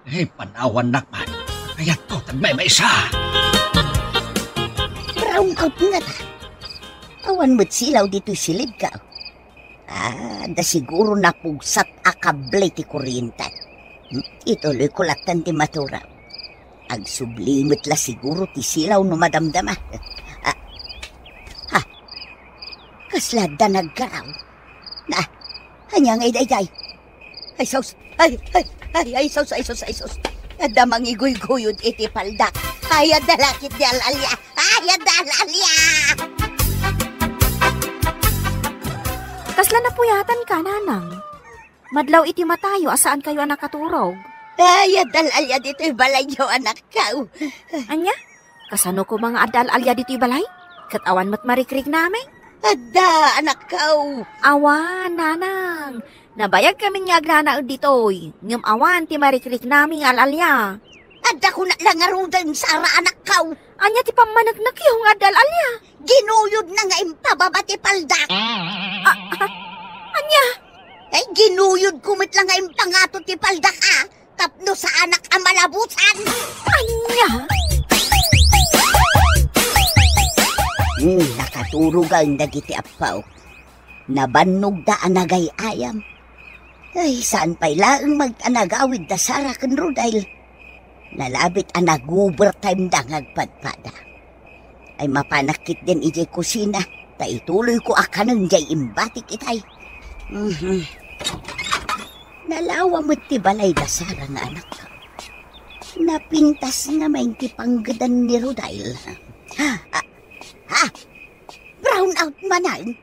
Eh, panawannak man. Kayatko ti agmaymaysa. Brown out ngata. Awan met silaw ditoy silibko. Ah, da siguro napugsat a kable ti kuryente. Hmm, ituloyko lattan ti maturaw. Agsubli met la siguro ti silaw no madamdama. Ah, ha? Kasla adda nagkaraw. Na, ania ngay daydiay? Ay, sus! Ay, ay, ay, ay, sus, ay, sus, ay, sus! Adda mangiguyguyod iti paldak. Ay, adda lakit di al-alia. Ay, adda al-alia! Kasla napuyatan ka, nanang? Madlaw iti matayo a saan kayo a nakaturog. Ay, adda al-alia ditoy balayyo, anakko. Ania? Kasano koma nga adda al-alia ditoy balay? Ket awan met marikriknami? Adda, anakko. Awan, nanang. Nabayag kami nga agnanaed ditoy, ngem awan ti marikriknami nga al-alia. Adda kuna la ngaruden, Sara, anakko. Ania ti pammaneknekyo nga adda al-alia? Ginuyodna nga impababa ti paldak. Ah, ah, ania? Ay, ginuyodko met la nga impangato ti paldak, a. Tapno saanak a malabusan. Ania? Hmm, nakaturogan dagiti appaw. Nabannogda a nagay-ayam. Ay, saan pay laeng magtanagawid da Sara ken Rodail. Nalabit a nag-overtime da nga agpadpada. Ay, mapanak ketdin idiay kusina, ta ituloyko a kanen diay imbatik itay. Mhm. Nalawa met ti balay da Sara nga anak. Napintas nga main ti panggedan ni Rodail. Ha? Ah, ha? Brown out manen?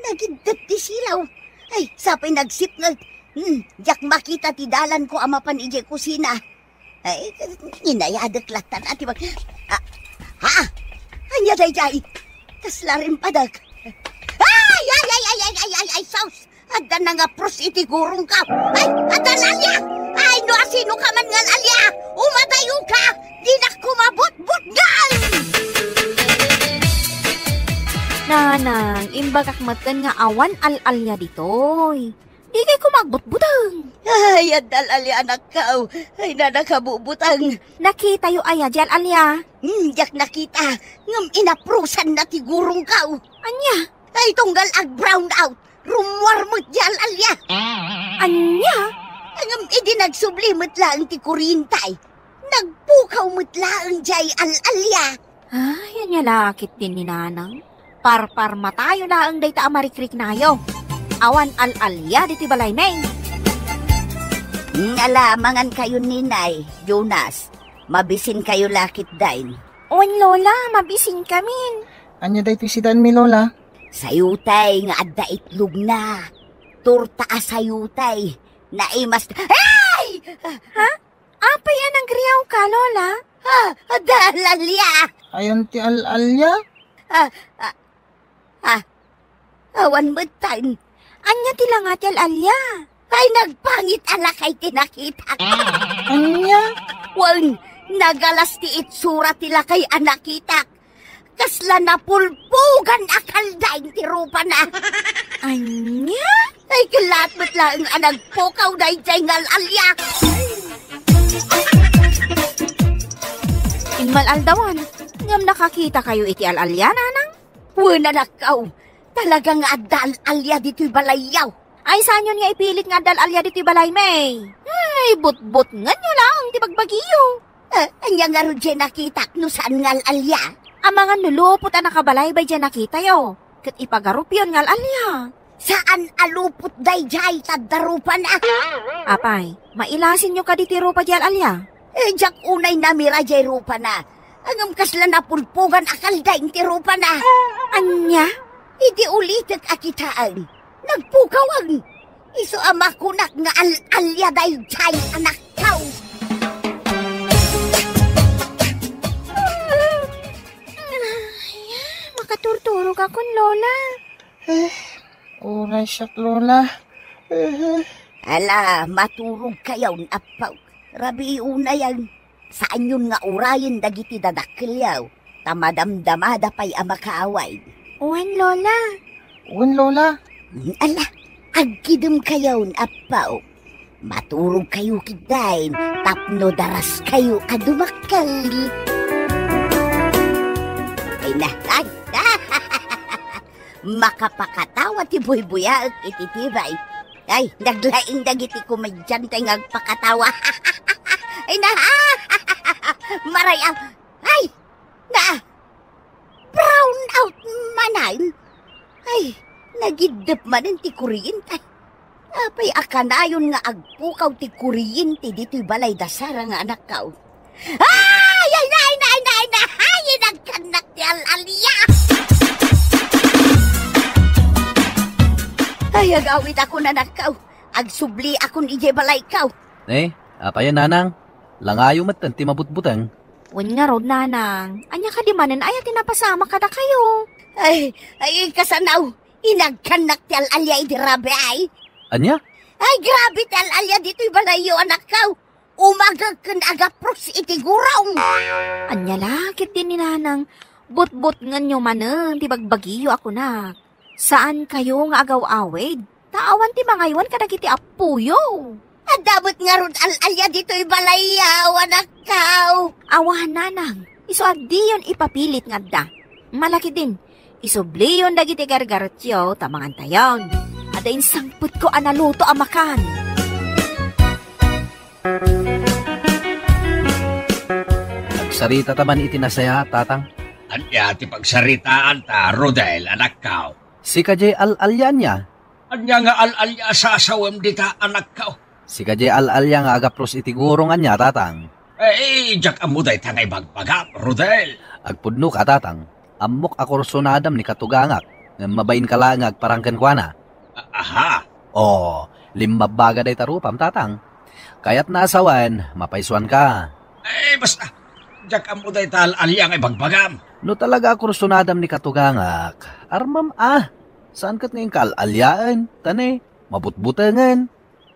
Nagiddep ti silaw. Ay, sapay nagsipnget. Hmm, diak makita ti dalanko a mapan idiay kusina. Ay, inayadek lattan a ti mag-, ah, ha? Ania daydiay? Kasla rimpadek. Ay, ay, ay, sus! Adda nangapros iti gurongko. Ay, adda al-alia! Ay, no asino ka man nga al-alia, umadayo ka! Dinak koma butbutngan! Nanang, imbagak metten nga awan al-alia ditoy. Dikay koma agbutbuteng. Ay, adda al-alia, anakko. Ay, nanang, kabubuteng. Nakitayo aya diay al-alia? Hmm, diak nakita. Ngem inaprosanna ti gurongko. Ania? Ay, tunggal ag-brown out. Rummuar met diay al-alia. Ania? Ngem idi nagsubli met laeng ti kuryente, nagpukaw met laeng diay al-alia. Ay, ania la ketdin ni nanang? Parparmatayo laeng dayta a marikriknayo. Awan al-alia ditoy balaymi. Ala, mangankayo, Ninay, Jonas. Mabisinkayo la ketdin. Wen, Lola, mabisinkamin. Ania daytoy sidaenmi, Lola? Sayote nga adda itlogna. Torta a sayote. Naimas-, ay! Ha? Apay a nagriaw ka, Lola? Ah, adda al-alia! Ayan ti al-alia? Ah, ah, ah, awan metten. Ania ti langa ti al-alia? Ay, nagpangit a lakay ti nakitak. Ania? Wen, nagalas ti itsura ti lakay a nakitak. Kasla napulpugan a kaldain ti rupana. Ania? Ay, kellat met laeng a nagpukaw daydiay nga al-alia. Immal-aldawan, ngem nakakitakayo iti al-alia, nanang? Wen, anakko, talaga nga adda al-alia ditoy balayyo. Ay, saanyon nga ipilit nga adda al-alia ditoy balaymi? Ay, butbutnganyo laeng ti bagbagiyo. Eh, ania ngarud diay nakitak no saan nga al-alia? Amangan no lupot a nakabalaybay diay nakitayo, ket ipagarupyon nga al-alia. Saan a lupot daydiay, ta adda rupana. Apay, mailasinyo kadi ti rupa diay al-alia? Eh, diak unay namira diay rupana. Ngem kasla napulpugan a kaldain ti rupana. Ania? Idi ulitek a kitaen, nagpukawen. Isu a makunak nga al-alia daydiay, anakko. Ay, makaturturogakon, Lola. Eh, uray siak, Lola. Eh. Ala, maturogkayon, appaw. Rabii unayen. Saanyon nga urayen dagiti dadakkelyo, ta madamdamada pay a makaaway. Wen, Lola. Wen, Lola. Ala, agkidemkayon, appaw. Maturogkayo ketdin tapno daraskayo a dumakkel. Na, ay, makapakatawa ti buybuyaek iti tibay. Ay, naglaing dagiti komedyante nga agpakatawa. Ay, na, maray, ah, ay, na, brown out manen. Ay, nagiddep manen ti kuryente. Apay a kanayon nga agpukaw ti kuryente ditoy balay da Sara nga anakko? Ay, ay, ay, ay, ay, ay, ay, inagkannak ti al-alia! Ay, agawidakon, anakko. Agsubliakon idiay balayko. Eh, apay a, nanang? Langayo metten ti mabutbuteng. Wen ngarud, nanang. Ania kadi manen aya ti napasamak kadakayo? Ay, ay, kasano? Inagkannak ti al-alia idi rabii, ay. Ania? Ay, grabe ti al-alia ditoy balayyo, anakko. Umagek ken agapros iti gurong. Ania la ketdi ni nanang, butbutngenyo manen ti bagbagiyo a kunak. Saankayo nga agaw-awid, ta awan ti mangaywan kadagiti appoyo. Adda met ngarud al-alia ditoy balayyo, anakko. Awan, nanang, isu a diyon ipapilit nga adda. Malakidin, isubliyon dagiti gargarotyo ta mangantayon. Adda insangpetko a naluto a makan. Agsarita ta man iti nasayaat, tatang. Ania ti pagsaritaanta, Rodel, anakko? Sika diay al-alia ania? Ania nga al-alia a sasawem dita, anakko? Sika diay al-alia nga agapros iti gurong ania, tatang? Eh, diak ammo dayta nga ibagbagam, Rodel. Agpudnoka, tatang. Ammok a kursunadam ni katugangak, ngem mabainka laeng nga agparang kenkuana. A-, aha. O, limmabbaga dayta rupam, tatang. Kayatna a sawen, mapaysuanka. Eh, basta, diak ammo dayta al-alia nga ibagbagam. No talaga a kursunadam ni katugangak, armem a. Saan ket nga inka al-aliaen, ta ne, mabutbutengen.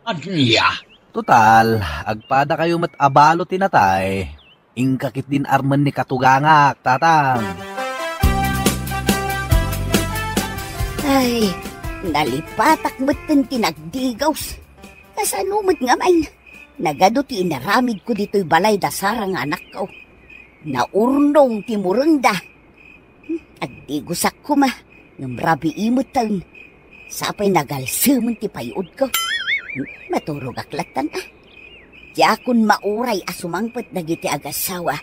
Ania? Total, agpadakayo met a balo ti natay. Inka ketdin armen ni katugangak, tatang. Ay, nalipatak metten ti nagdigos. Kasano met ngamin? Nagadu ti inaramidko ditoy balay da Sara nga anakko. Naurnong ti murengda. Hmm, agdigosak koma, ngem rabii metten. Sapay nagalsemen ti pay-odko. Hmm, maturogak lattan, a. Diakon mauray a sumangpet dagiti agassawa.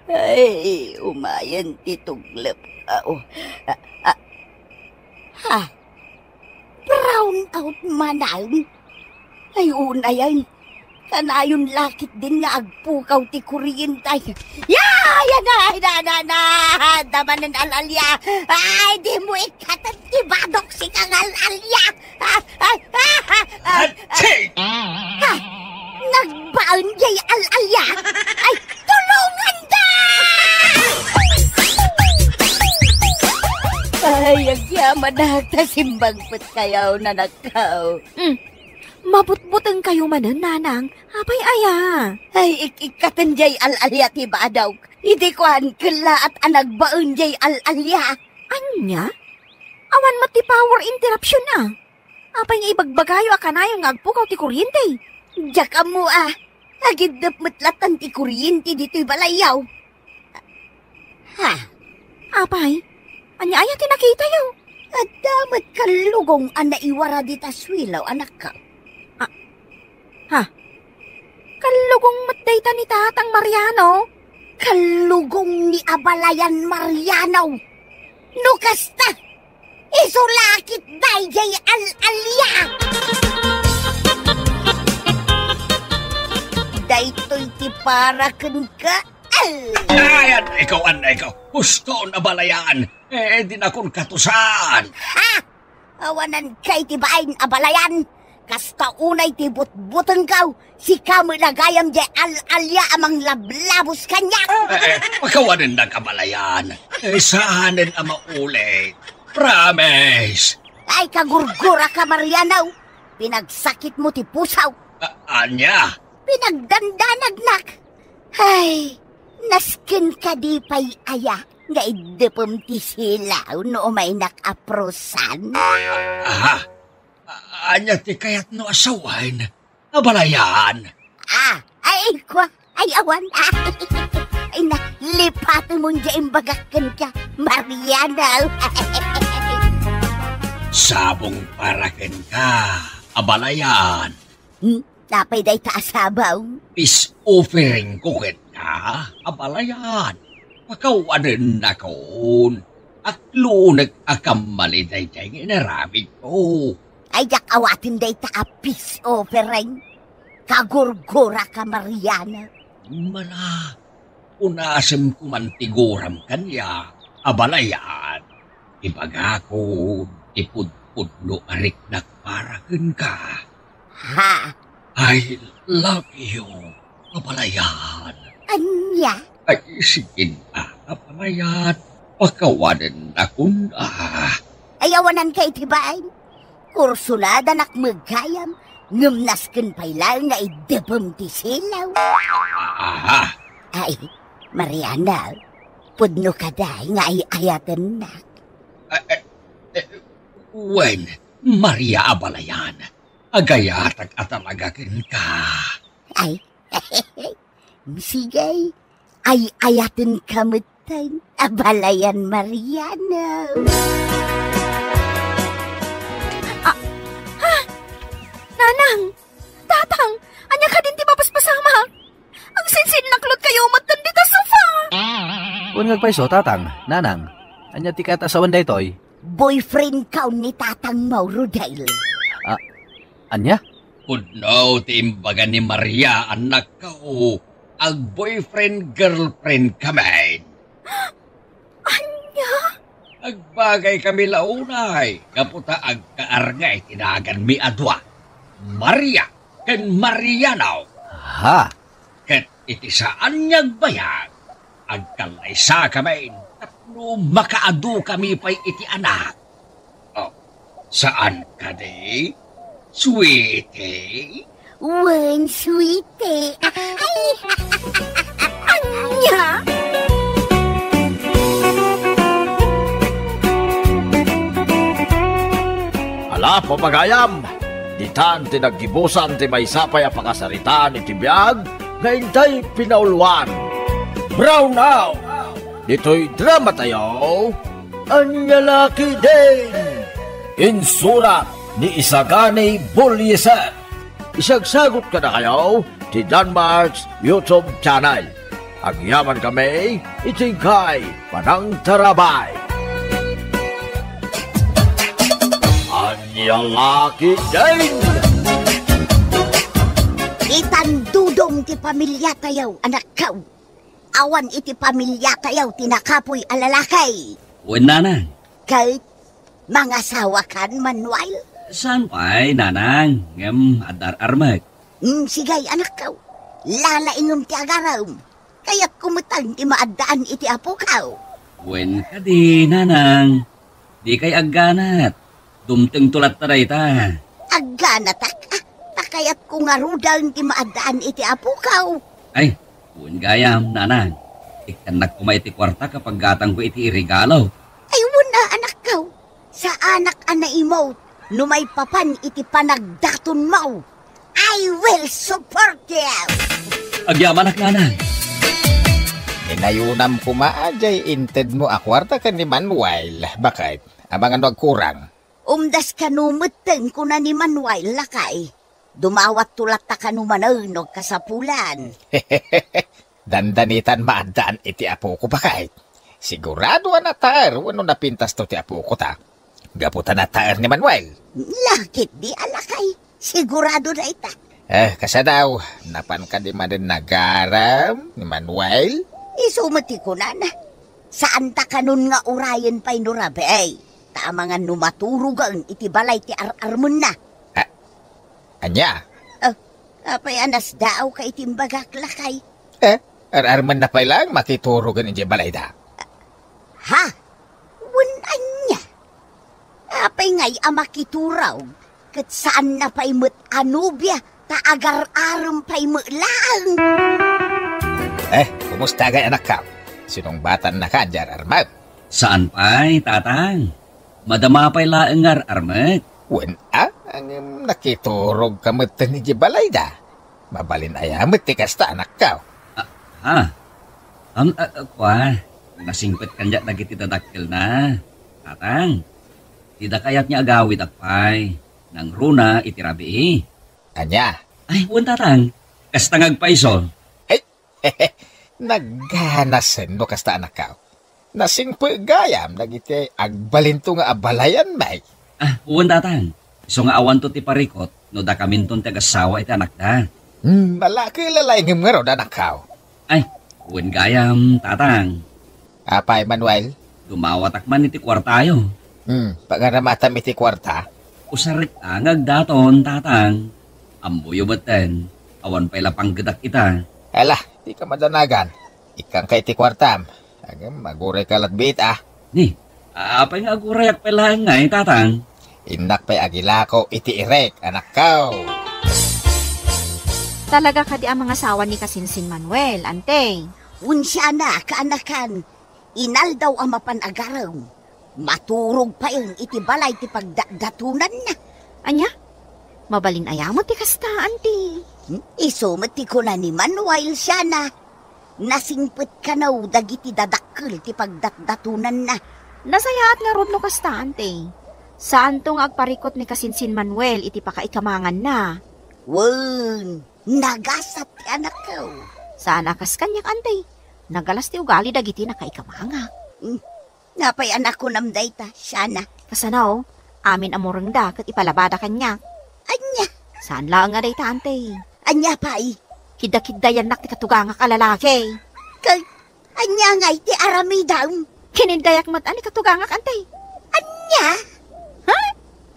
Ay, umayen ti tuglep. Ah, oh. Ah, ah. Ha? Brown out manen? Ay, unayen. Kanayon la ketdin nga agpukaw ti kuryente. Ya! Ya na! Na, na, na! Damanen al-alia! Ay, dimo ikkaten ti badok, sika nga al-alia! Ay, ay, ay, ay, ay, Atsi! Ha? Nagbaen jay al-alia? Ay, tulonganda! Ay, agyamanak ta simbangpet kayo, nanakkaw. Mm. Mabutbuteng kayo manen, nanang. Apay aya? Ay, ik-, ikkaten jay al-alia ti badok. Idi kuan, kellaat a nagbaen jay al-alia. Ania? Awan met ti power interruption a. Apay nga ibagbagayo a kanayon nga agpukaw ti kuryente? Diak ammo a. Agiddep met lattan ti kuryente ditoy balayyo. Ha? Apay? Ania aya ti nakitayo? Adda met kallugong a naiwara dita suelo, anakko. Ah, ha? Kallugong met dayta ni Tatang Mariano? Kallugong ni Abalayan Mariano. No kasta, isu la ketdi jay al-alia. Daytoy ti para kenka. Al- Ay, an ikaw, an ikaw. Husto, Abalayan. Eh, dinakon katusan. Ha? Awanan kay ti bain, Abalayan. Kasta unay ti butbutengko, sika met gayam jay al-alia a manglablabos kaniak. Eh, eh, pakawanennak, Abalayan. Eh, saanen a maulit. Promise. Ay, kagurguraka, Mariano. Pinagsakitmo ti puso. A-, ania? Pinagdandanagnak. Ay, nasken kadi pay aya nga iddepem ti silaw no umaynak a prusan? Aha. A-, ania ti kayatno a sawen? Abalayan. Ah, ay, kua, ay, awan. Ay na, lipatemon diay imbagak kenka, Mariano. Sabong para kenka, abalayan. Hmm? Apay dayta a sabong? Peace offering ko kenka, abalayan. Pakawanennakon. Aklunek a kammali daydiay nga inaramidko. Ay, diak awaten dayta a peace offering. Kagurguraka, Mariano. Mala, unasem ko man ti guram kaniak, abalayan. Ibagakon ti pudpudno a riknak para kenka. Ha? I love you, abalayan. Ania? Ay, sige na, abalayan. Pakawanennakon, ah. Ay, awananka iti bain. Kursunadanak met gayam, ngem nasken pay laeng nga iddepem ti silaw. Aha. Ay, Mariano, pudno kadi nga ay-ayatennak? Eh, eh, eh, wen, Maria, abalayan, agayatak a talaga kenka. Ay, sige, ay-ayatenka metten, abalayan, Mariano. Ah, ah, Nanang, Tatang, ania kadin ti mapaspasamak? Agsinsinnaklotkayo metten dita sofa! Wen nga agpayso, Tatang, Nanang, ania ti kayat a sawen daytoy? Boyfriendko ni Tatang Mauro, Dale. Ah, ania? Pudno ti imbaga ni Maria, annakko. Ag-boyfriend-girlfriend kami. Ania? Agbagay kami la unay, gapu ta agkaarga iti naganmi a dua, Maria ken Mariano. Ha? Ket iti saan nga agbayag, agkallaysa kami tapno makaadu kami pay iti anak. Oh, saan kadi, sweetie? Wen, sweetie. Ay! Ania? Ala, papagayam, ditan ti naggibusan ti maysa pay a pakasaritaan iti biag nga intay pinauluan. Brown out! Ditoy dramatayo, Ania La Ketdin! Insurat ni Isagani Bullieser. Isagsagut kadakayo ti Danmark's YouTube channel. Agyaman kami iti inkay panangtarabay. Ania La Ketdin! Itandudong ti pamiliatayo, anakko. Awan iti pamiliatayo ti nakapuy a lalaki. Wen, nanang. Ket mangasawakan, Manuel? Saan pay, nanang, ngem adda ar-armek. Mm, sige, anakko. Lalaingem ti agarem. Kayatko metten ti maaddaan iti apokaw. Wen kadi, nanang. Dikay agganat. Dumtengto latta dayta. Agganatak, ah, ta kayatko ngaruden ti maaddaan iti apokaw. Ay, wen gayam, nanang. Ikkannak koma iti kuarta a paggatangko iti iregalo. Ay, wen a, anakko. Saanak a naimut no maipapan iti panagdatonmo. I will support you! Agyamanak, nanang. Inayonam koma a diay intedmo a kuarta ken ni Manuel. Baket? Amangan no agkurang. Umdas kano metten, kuna ni Manuel, lakay. Dumawatto latta kano manen no agkasapulan. Dandanitan maaddaan iti apoko, baket. Sigurado a nataer wenno napintasto ti apoko ta. Gapu ta nataer ni Manuel. Lakit di a, lakay. Sigurado dayta. Eh, kasano? Napan kadi manen nagarem ni Manuel? Isu met ti kunana. Saanta kanon nga urayen pay no rabii. Ta amangan no maturogen iti balay ti ar-armenna. Ah, ania? Oh, apay a nasdaawka iti imbagak, lakay? Eh, ar-armenna pay laeng makiturogen idiay balayda. Ha? Wen ania? Apay ngay a makiturog ket saanna pay met a nobia ta agar-arem pay met laeng? Eh, kumusta ngay, anakko? Sinungbatannaka diay ar-armem? Saan pay, tatang. Madama pay laeng nga ar-armek. Wen a, ngem nakiturogka met idiay balayda. Mabalin aya met ti kasta, anakko? Ah, ha? Am, a, a, kua, nasingpet kaniak dagiti dadakkelna. Tatang, dida kayat nga agawidak pay. Nangruna iti rabii. Ania? Ay, wen, tatang. Kasta nga agpayso. Ay, nagganasen no kasta, anakko. Nasingpet gayam dagiti agbalinto nga abalayan, may. Ah, wen, tatang. Isu nga awanto ti parikot no dakaminton ti agassawa iti anakda. Hmm, malaki lalay ngem ngarud, anakko. Ay, wen gayam, tatang. Apay, Manuel? Dumawatak man iti kuartayo. Hmm, pagaramatam iti kuarta? Usarek a nga agdaton, tatang. Ammoyo metten, awan pay la panggedak ita. Ala, dika madanagan. Ikkanka iti kuartam. Agem, agurayka latbiit, a. Ni, apay nga agurayak pay laeng ngay, tatang? Innak pay agilako iti irek, anakko. Talaga kadi a mangasawa ni Kasinsin Manuel, ante? Unsiana, kaanakan, inaldaw a mapan agarem, maturog payen iti balay ti pagdatdatonanna. Ania? Mabalin aya met ti kasta, ante? Hmm? Isu met ti kuna ni Manuel, siana. Nasingpet kano dagiti dadakkel ti pagdatdatonanna. Nasayaat ngarud no kasta, ante. Saanto nga agparikot ni Kasinsin Manuel iti pakaikamanganna. Wen, nagasat ti anakko. Saan a kas kaniak, ante. Nagalas ti ugali dagiti nakaikamangak. Hmm. Napay a nakunam dayta, siana? Kasano? Amin a murengda ket ipalabada kaniak. Ania? Saan laeng a dayta, ante. Ania pay? Kidakiddayannak ti katugangak a lalaki. Kay, ania ngay ti aramidam? Kinindayak met a ni katugangak, ante. Ania? Ha?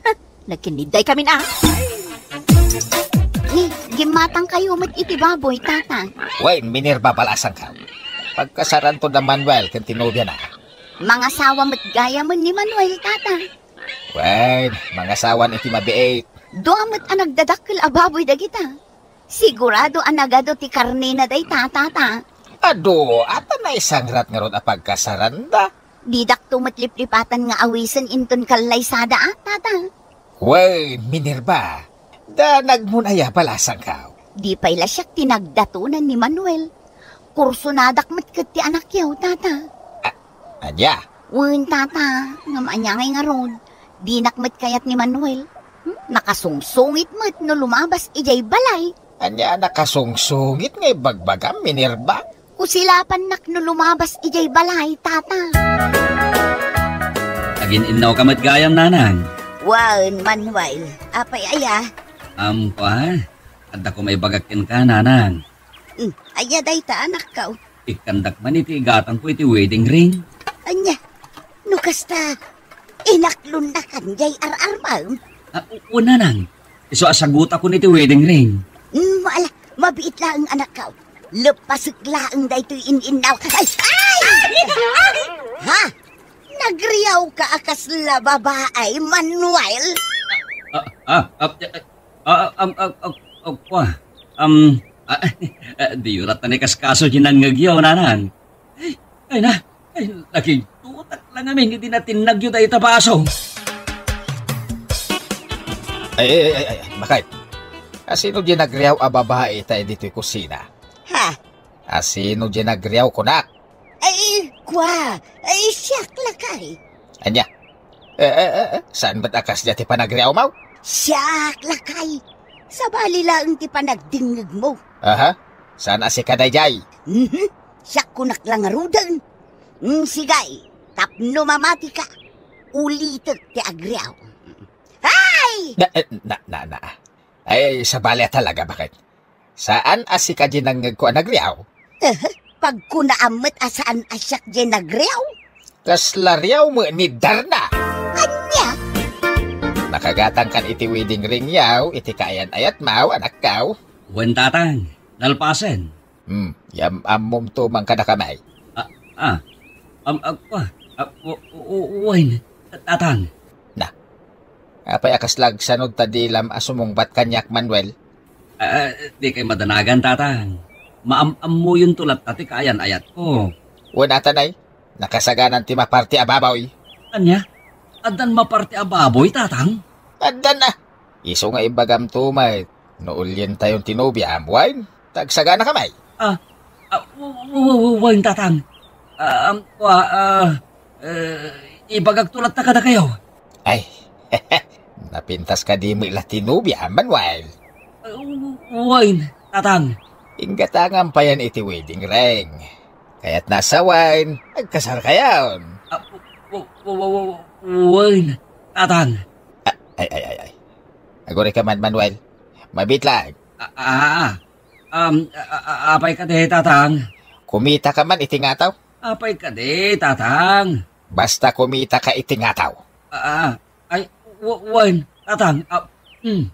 Ha? Nagkinidday kamin a. Ni, gimmatangkayo met iti baboy, tata. Wen, Minerva, balasangko. Pagkasaranto da Manuel ken ti nobiana. Mangasawa met gayamen ni Manuel, tata. Wen, mangasawan iti mabiit. Dua met a nagdadakkel a baboy dagita. Sigurado a nagadu ti karnena dayta, tata. Adu, ata naisangrat ngarud a pagkasaranda. Didakto met liplipatan nga awisen inton kallaysada, a, tata. Wen, Minerva, danagmon aya, balasangko. Di pay la siak ti nagdatonan ni Manuel. Kursonadak met ket ti anakyo, tata. A-, ania? Wen, tata, ngem ania ngay ngarud? Dinak met kayat ni Manuel. Hmm? Nakasungsungit met no lumabas idiay balay. Ania a nakasungsungit nga ibagbagam, Minerva? Kusilapannak no lumabas idiay balay, tata. Agin-innawka met gayam, nanang. Wen, Manuel. Apay aya? Am, kua, adda ko maibagak kenka, nanang. Hmm, aya dayta, anakko? Ikkandak man iti igatangko iti wedding ring. Ania? No kasta, inaklonnakan diay ar-armam? Ah, u-, wen, nanang. Isu a sagutakon iti wedding ring. Hmm, ala, mabiit laeng, anakko. Leppasek laeng daytoy in-innaw. Ay! Ay! Ha? Nagriawka a kasla babai, Manuel? Ah, ah, ah, ah, ah, am, ah, ah, ah, kua. Am, ah, ah, diyo latta ni kaskaso diay nangngegyo, nanang. Ay, ay na, ay, nakigtutak lang amin idi natinnagyo dayta baso. Ay, ay, ay, ay, ay, bakit? Asino diay nagriaw a babai ita ditoy kusina? Ha? Asino diay nagriaw, kunak? Ay, kua, ay, siak lakay. Ania? Eh, eh, eh, eh, saan met a kasdiay ti panagriawmo? Siak lakay. Sabali laeng ti panagdingngegmo. Aha, saan a sika daydiay? Mhm. Siak kunak la ngaruden. Mm, sige, tapno mamatika, ulitek ti agriaw. Ay! Na, eh, na, na, na. Ay, sabali a talaga, bakit? Saan a sika diay nangngegko a nagriaw? Eh, pagkunaam met a saan a siak diay nagriaw? Kasla riaw met ni Darna. Ania? Nakagatangkan iti wedding ring yaw iti kaayan-ayatmo, anakko. Wen, tatang, nalpasen. Hmm, yam-ammom tumang kadakami. Ah, ah, am, ah, ah, ah, u-, u-, u-, wen, tatang. Na, apay a kasla agsanod ta dilam a sumungbat kaniak, Manuel? Ah, di kay madanagan, tatang. Maam-ammoyonto latta ti kaayan-ayatko. Wen, atanay, nakasaganan ti maparti a baboy. Ania? Addan maparti a baboy, tatang? Addan a. Isu nga ibagamto met, no ulientayon ti nobiam, wen, ta agsaganakami. Ah, Ah, w-, w-, w-, wen, Tatang. Ah, am, wa, ah, eh, ibagakto latta kadakayo. Ay, napintas kadi met la ti nobia, Manuel? Ah, w-, wen, Tatang. Inggatangan payen iti wedding ring. Kayatna a sawen, agkasarkayon. Ah, w-, w-, w-, w-, w-, wen, Tatang. Ah, ay, ay, ay, ay. Agurayka man, Manuel. Mabiit laeng. Ah, ah, ah. Um, a-, a-, a-, apay kadi, Tatang? Kumitaka man iti ngataw? Apay kadi, Tatang? Basta kumitaka iti ngataw. Ah, ah. Ay, w-, wen, Tatang. Ah, hmm.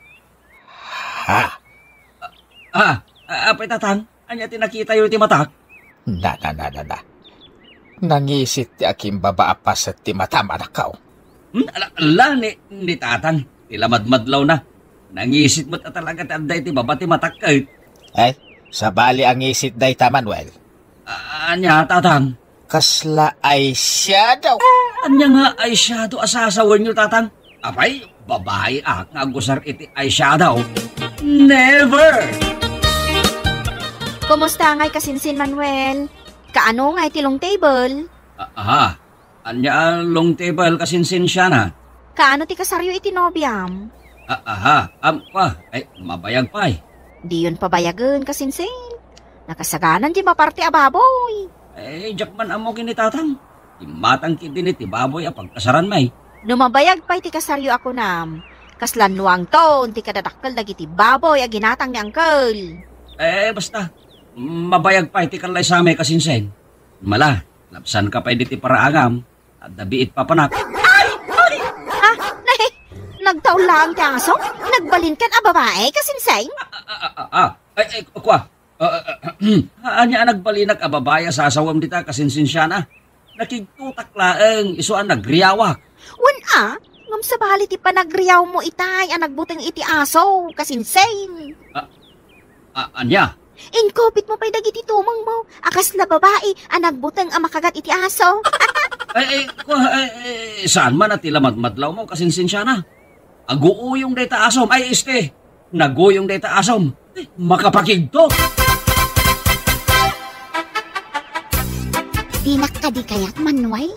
Ha? Ah, ah, apay, Tatang? Ania ti nakitayo iti matak? Na, na, na, na, na. Nangisit ti akimbaba a paset ti matam, anakko. Hmm, ala, ala, ni, ni Tatang, ti lamadmadlawna. Nangisit met a talaga ti adda iti baba ti matak ket. Ay, sabali a ngisit dayta, Manuel. A-, ania, Tatang? Kasla eyeshadow. Ania nga eyeshadow a sasawenyo, Tatang? Apay, babai ak nga agusar iti eyeshadow. Never! Kumusta ngay kasinsin, Manuel? Kaano ngay ti long table? A-, aha. Ania a long table kasinsin, Shana? Kaano ti kasaryo iti nobiam? A-, aha. Am, kwa, ay, mabayag pay. Diyon pabayagen kasinsin. Nakasaganan ti maparte a baboy. Eh, diak man ammo ken ni Tatang. Immatang ketdin iti baboy a pagkasaran, may. No mabayag pay ti kasaryo a kunam, kasla nuangton ti kadadakkel dagiti baboy a ginatang ni Uncle. Eh, basta, mabayag pay ti kallaysami kasinsin. Mala, labsanka pay diti paraangam. Adda biit papanak. Ay! Ay! Ha? Nay, nagtaul laeng ti aso? Nagbalinkan a babae, kasinsin? Ah, ah, ah, ah, ah. Ay, ay, kwa. Ah, ah, ah, ania a nagbalinak a babae a sasawem dita, kasinsin, Shana? Nakigtotak laeng, isu a nagriawak. Wen a, ngem sabali ti panagriawmo itay a nagbuteng iti aso, kasinsin. Ah, ah, ania? Inkupitmo pay dagiti tumengmo a kasla babai a nagbuteng a makagat iti aso. Ay, ay, kwa, ay, ay, saan man a ti lamadmadlawmo, kasinsin, Shana? Aguuyong dayta asom. Ay, este, naguyong dayta asom. Ay, makapakigto. Dinak kadi kayat, Manuel?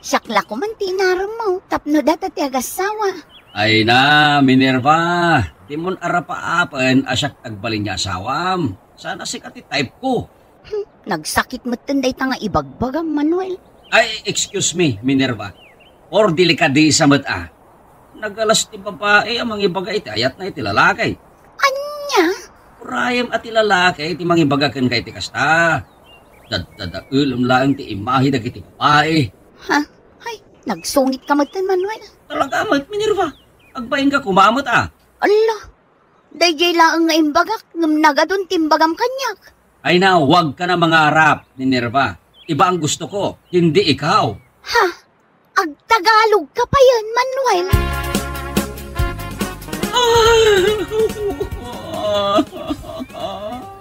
Siak la koman ti inaremmo tapno data ti agassawa. Ay na, Minerva, dimon arapaapen a siak ti agbalin nga asawam. Saan a sika ti type ko. Hmm, nagsakit metten dayta nga ibagbagam, Manuel. Ay, excuse me, Minerva. Por delikadesa met a. Nagalas ti babai a mangibaga iti ayatna iti lalaki. Ania? Urayem a ti lalaki ti mangibaga kenka iti kasta. Daddadaelem laeng ti imahe dagiti babai. Ha? Ay, nagsungitka metten, Manuel. Talaga met, Minerva. Agbainka koma met a. Alla, daydiay laeng nga imbagak, ngem nagadun ti imbagam kaniak. Ay na, huwag ka na mangarap, Minerva. Iba ang gusto ko, hindi ikaw. Ha? Agtagalog ka payen, Manuel?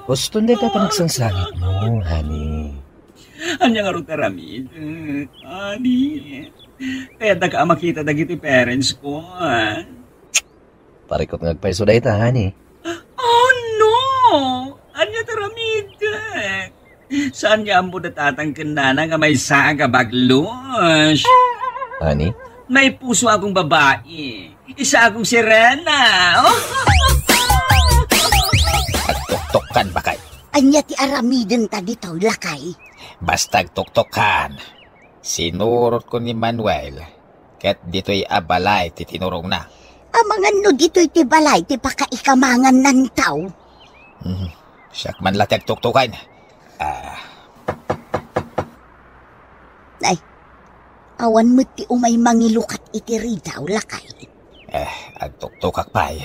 Uston dayta panagsangsangitmo, honey. Ania ngarud ti aramidek, honey? Kayatdaka a makita dagiti parents ko, ah. Parikot nga agpayso dayta, honey. Oh, no! Ania ti aramidek? Saan nga ammo da tatang ken nana nga maysa a gabaglos? Honey? May puso akong babae. Isa akong sirena. Agtuktokkan, bakay. Ania ti aramidenta ditoy, lakay? Basta agtuktokkan. Sinurotko ni Manuel. Ket ditoy a balay ti tinurongna. Amangan no ditoy ti balay ti pakaikamangan nantaw. Hmm, siak man la ti agtuktukan. Ah. Ay, awan met ti umay mangilukat iti ridaw, lakay. Eh, agtuktukak pay.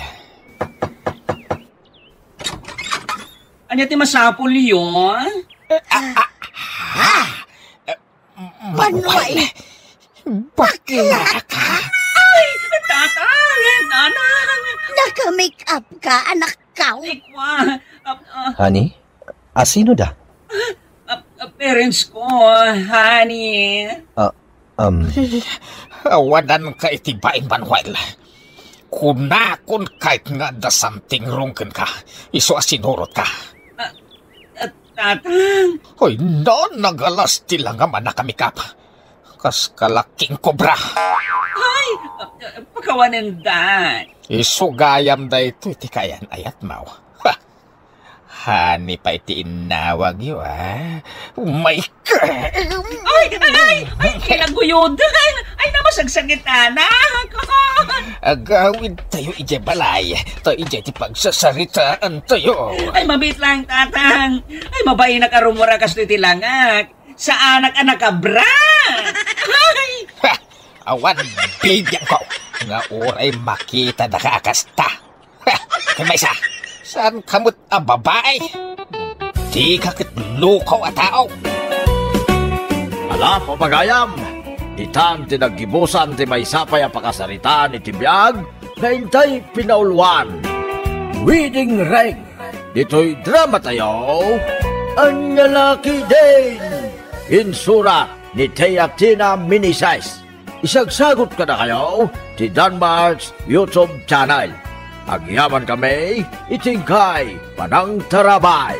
Ania ti masapulyo? Ah, ah, ah, ah. Manuel! Bakla ka? Ay, tatang, nanang! Naka-make up ka, anak ko. Ikwa, ah, ah. Honey? Asino da? Ah, ah, parents ko, honey. Ah, um. Awanan ka iti bain, Manuel. Kunakon kayat nga adda something wrong kenka. Isu a sinurot ka. Ah, ah, Tatang. Hoy, no, nagalas ti langam a nakamikap. Kas kalaking kobra. Ay, pakawanendak. Isu gayam daytoy ti kaayan-ayatmo. Ha! Honey pay ti innawagyo, ah. Oh my God! Ay, ay, ay, ay, kinaguyodan. Ay, naman, sagsakit, anak. Agawid tayo idiay balay. Ta idiay ti pagsasaritaan tayo. Ay, mabit lang, tatang. Ay, mabainak a rumura kastoy ti langak. Saanak a nakabra. Ay! Ha! Awan bibiangko nga uray makitadaka a kasta. Ha! Ken maysa, saanka met a babai? Dika ket lukaw a tao. Ala, papagayam! Itan ti naggibusan ti maysa pay a pakasaritaan iti biag nga intay pinauluan. Wedding Ring. Ditoy drama tayo, Ania La Ketdin! Insurat ni Thea Tina Meneses. Isagsagut kadakayo ti Danmark's YouTube channel. Agyamankami iti inkay panangtarabay.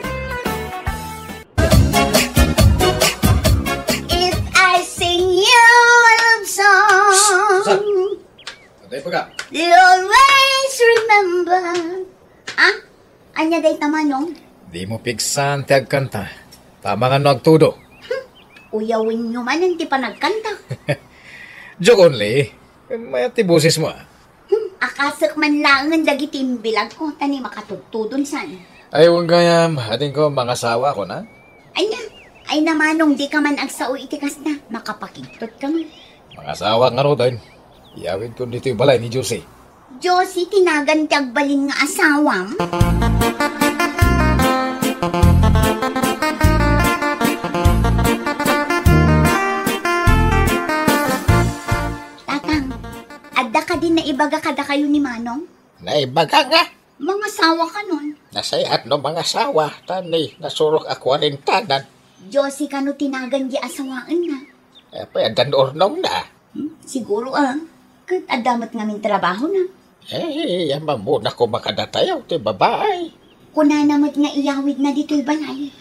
If I sing you a love song, Susan. Patay pa ka. You always remember. Ah? Ania dayta, Manong? Dimo pigsan ti agkanta. Tama nga no agtudo. Hmm, uyawenyo manen ti panagkanta. Joke only. Mayat ti bosesmo, ah. Hmm, akasek man laengen dagiti imbilagko, ta ni makatudtudon san. Ay, wen gayam, adingko mangasawa, kuna? Ania? Ay, Manong, dika man agsao iti kasta. Makapakigtot ka man. Mangasawa ngaruden. Iyawidko ditoy balay ni Josie. Josie ti nagan ti agbalin nga asawam? Tatang, adda kadi naibaga kadakayo ni Manong? Naibaga nga? Mangasawa kanon? Nasayaat no mangasawa, ta ni nasurok a kuarentanan. Josie kano ti nagan di asawaenna? Apay, addan urnongna. Hmm, siguro, ah. Ket adda met ngamin trabahona. Eh, ammom a koma kadatayo ti babai. Kunana met nga iyawidna ditoy balay.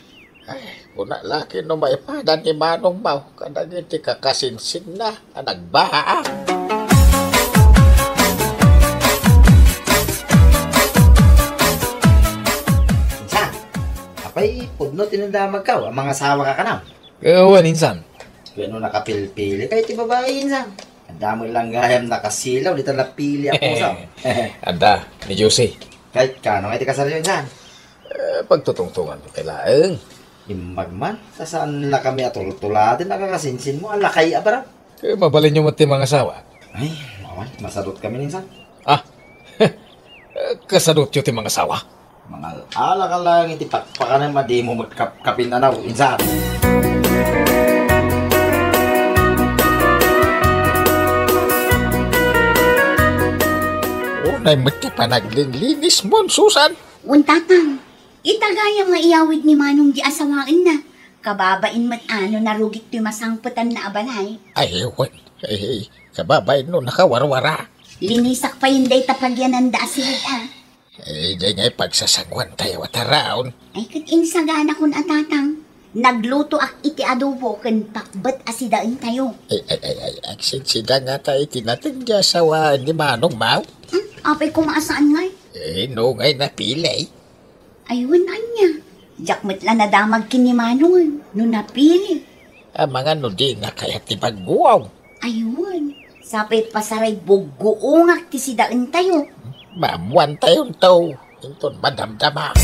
Ay, kuna la ket no maipadan ni Manongmo kadagiti kakasinsinna a nagbaa. Insan, apay, pudno ti nandamagko a mangasawa ka kanam? Ket wen, insan. Ket no nakapilpili kayo ti babai, insan. Adda met lang gayam nakasilaw, dita napili a puso. Adda, ni Josie. Ket kano nga iti kasaryo, insan? Eh, pagtutungtungan ko kay laeng. Imbag man, ta saan la kami a tultuladen a kakasinsinmo, a lakay a barang. Ket mabalinyo met ti mangasawa. Ay, awan, masadut kami, insan. Ah, kasadutyo ti mangasawa? Mangal-ala ka lang iti pakpakanem a dimo met kap-, kapin-anaw, insan. Unay met ti panaglinlinismon, Susan. Wen, Tatang, ita gayam nga iyawid ni Manong di asawaenna. Kababain met a no narugit toy masangpetanna a balay. Ay, wen. Ay, kababain no nakawarwara. Linisak payen dayta pagiananda a sireg a. Eh, diay nga ipagsasanguan tayo a taraon. Ay, ket insaganakon a, Tatang. Naglutoak iti adobo ken pakbet a sidaen tayo. Ay, ay, ay, ay, agsinsida nga ta iti nateng di asawaen ni Manongmo. Hmm? Apay koma a saan ngay? Eh, no ngay napili. Ay, wen ania. Diak met la nadamag ken ni Manong no napili. Amangan no di nga kayat ti bagguaw. Ay, wen. Sapay pasaray bugguongak ti sidaentayo. Maammoantayon to. Inton madamdama.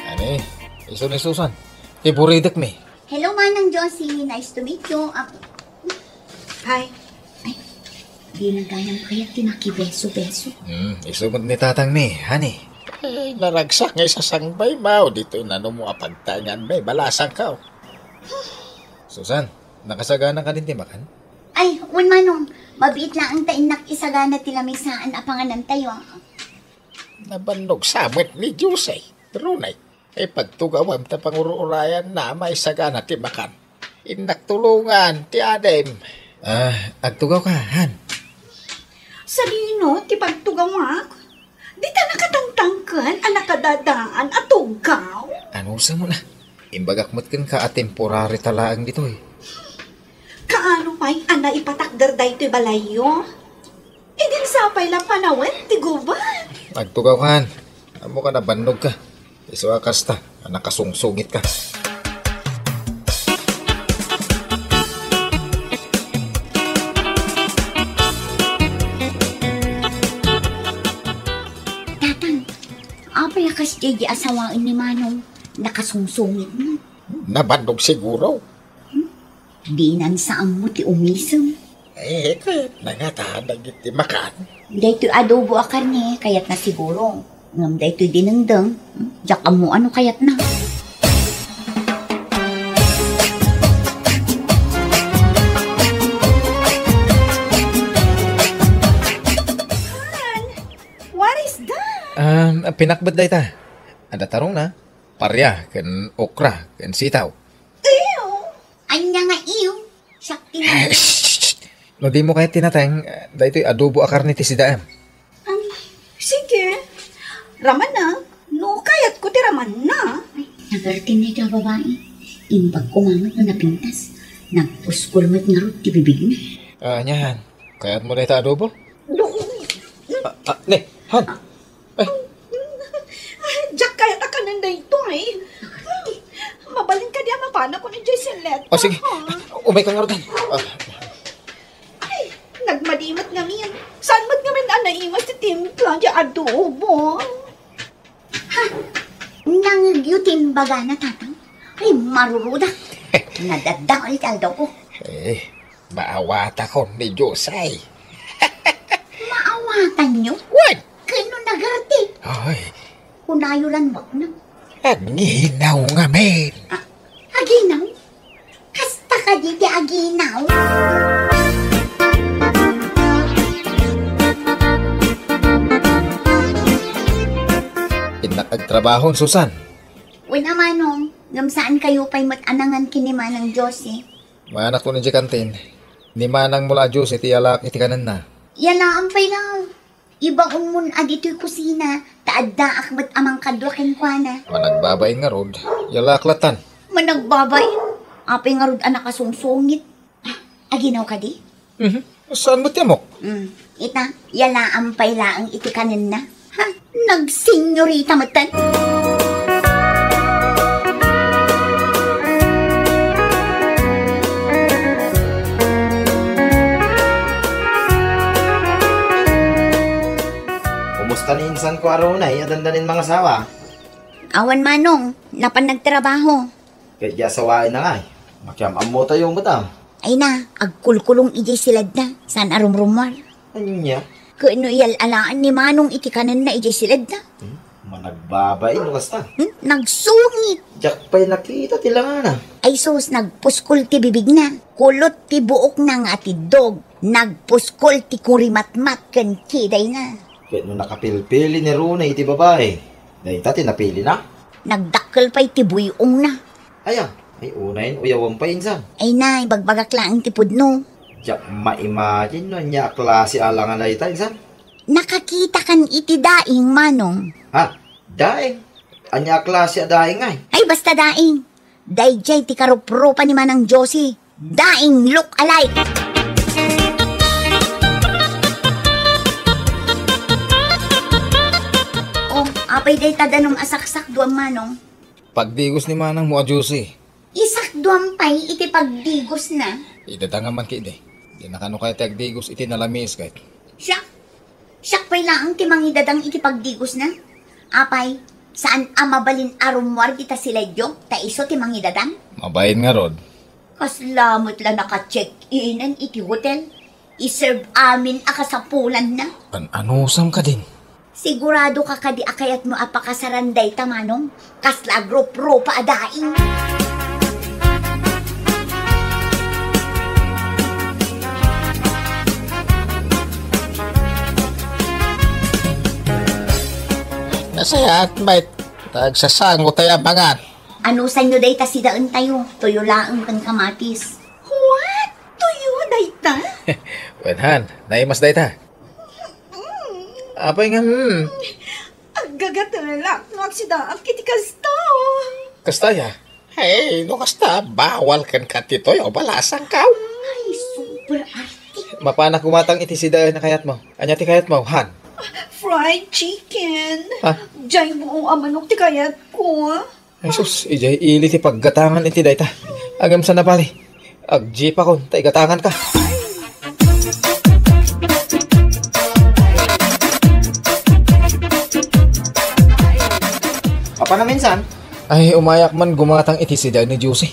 Ani, isu ni Susan. Ti buridek mi. Hello, Manang Josie. Nice to meet you. Ah, hi. Ay, di na gayam kayat ti makibeso-beso. Hmm, isu met ni tatang mi, honey. Ay, naragsak nga isasangbay, maw. Ditoy nanumo a pagtaengan, bay. Balasang ka, oh. Susan, nakasagana ka din ti makan? Ay, wen, Manong. Mabiit laeng ta innak isagana ti lamisaan a panganan tayo. Nabannog sa met ni Jose. Runay. Ay, pagtugawam ta pangururayan na maisagana ti makan. Innak tulungan ti adim. Ah, agtugaw ka, han? Sadino ti pagtugawak? Dita nakatangtangken a nakadadaan a tuggaw? Anusam na? Imbagak met kenka a temporary ta laeng ditoy. Kaano pay a naipatakder daytoy balayyo? Idin sapay la panawen ti gubat. Agtugawkan. Ammok a nabannogka. Isu a kasta a nakasungsungitka. Tatang, apay a kasdiay di asawaen ni Manong? Nakasungsungit na. Nabannog siguro. Dinan sa ammo ti umisem. Eh, kayatna ngata dagiti makan. Daytoy adobo a karne, kayatna siguro. Ngem daytoy dinengdeng, hmm, diak ammo no kayatna. Han, what is that? Um, pinakbet dayta. Adda tarongna, paria, ken okra, ken sitaw. Ew! Ania nga ew? Siak ti... Eh, shh, shh, shh. No dimo kayat tinateng, daytoy adobo a karne ti sidaem. Ay, sige. Ramanak, no kayatko ti ramanna. Ay, nagartin na iti a babai. Imbag ko mamet no napintas. Nagpuskol met ngarud ti bibigna. Ah, anian? Kayatmo dayta adobo? Do. Ah, ah, ne, han. Ay. Diak kayat a kanen daytoy. Hmm. Mabalin kadi a mapanak ken ni Joycelette. O, sige. Umayka ngarud, han. Ah. Ay, nagmadi met ngamin. Saan met ngamin a naimas ti timpla ti adobo? Ha? Nangegyo ti imbagana, Tatang? Ay, maruruda. Nadaddael ti aldawko. Eh, maawatakon ni Jose. Maawatanyo? Wen! Ken no nagarti? Ay. Kunayo lan wakna. Aginaw ngamin. Ah, aginaw? Kasta kadi ti aginaw? Innak agtrabahon, Susan. Wen a manong, ngem saan kayo pay met a nangan ken ni Manang Josie? Manak to ni kantin. Ni Manang mo la a Josie ti yalaak iti kanenna. Yalaam pay la. Ibaonmon a ditoy kusina, ta addaak met a mangkadua kenkuana. Managbabain ngarud, yalaak lattan. Managbabain? Apay ngarud a nakasungsungit? Ah, aginaw kadi? Mhm. Saan met ti ammok? Mm. Ita, yalaam pay laeng iti kanenna. Ha? Nagsenyorita metten? Kumusta ni insan ko a Ronay a dandanin mangasawa? Awan manong, napan nagtrabaho. Ket di asawaenna ngay, makiam-ammotayo met a. Ay na, agkulkulong idiay siledna, saan a rumrumuar. Ania? Ket no iyal-alaan ni Manong iti kanenna idiay siledna. Hmm? Managbabain no kasta. Hmm? Nagsungit. Diak pay nakita ti langana. Ay sus, nagpuskol ti bibigna. Kulot ti buokna nga atiddog. Nagpuskol ti kurimatmat ken kidayna. Ket no nakapilpili ni Ronay iti babai, dayta ti napilina? Nagdakkel pay ti buy-ongna. Aya, ay unayen uyawem pay insan. Ay na, ibagbagak laeng ti pudno. Diak ma-imagine no ania a klase a langa dayta insan. Nakakitakan iti daing, Manong. Ha? Daing? Ania a klase a daing ay? Ay, basta daing. Daydiay ti karupropa ni Manang Josie. Daing look alike. Oh, apay dayta danum a saksakduam, Manong? Pagdigos ni Manang mo a Josie. Isakduam pay iti pagdigosna. Idadangam man kidi. Di na kano kaya ti agdigos iti nalamiis kay. Siak? Siak pay laeng ti mangidadang iti pagdigosna? Apay, saan a mabalin a rummuar dita siledyo, ta isu ti mangidadang? Mabain ngarud. Kasla met la naka-check-inen iti hotel. I-serve amin a kasapulanna. An-anusam kadin? Sigurado ka kadi a kayatmo a pakasaran dayta, Manong? Kasla agrupropa a daing. Nasayaat met, ta agsasango tayo a mangan. Anusanyo dayta sidaentayo, tuyo laeng ken kamatis. What? Tuyo dayta? Wen han, naimas dayta. Apay nga, hmm? Aggagatelak no agsidaak iti kasta. Kasta, ya? Hey, no kasta, bawal kenka ditoy, o balasangkaw. Ay, super arte. Mapanak gumatang iti sidaen a kayatmo. Ania ti kayatmo, han? Fried chicken. Ha? Jay buo a manok ti kayatko. Ay, sus, idiay ili ti paggatangan iti dayta. Agem sa napali. Agjipakon, ta igatanganka. Apan a minsan? Ay, umayak man gumatang iti sidaen ni Josie.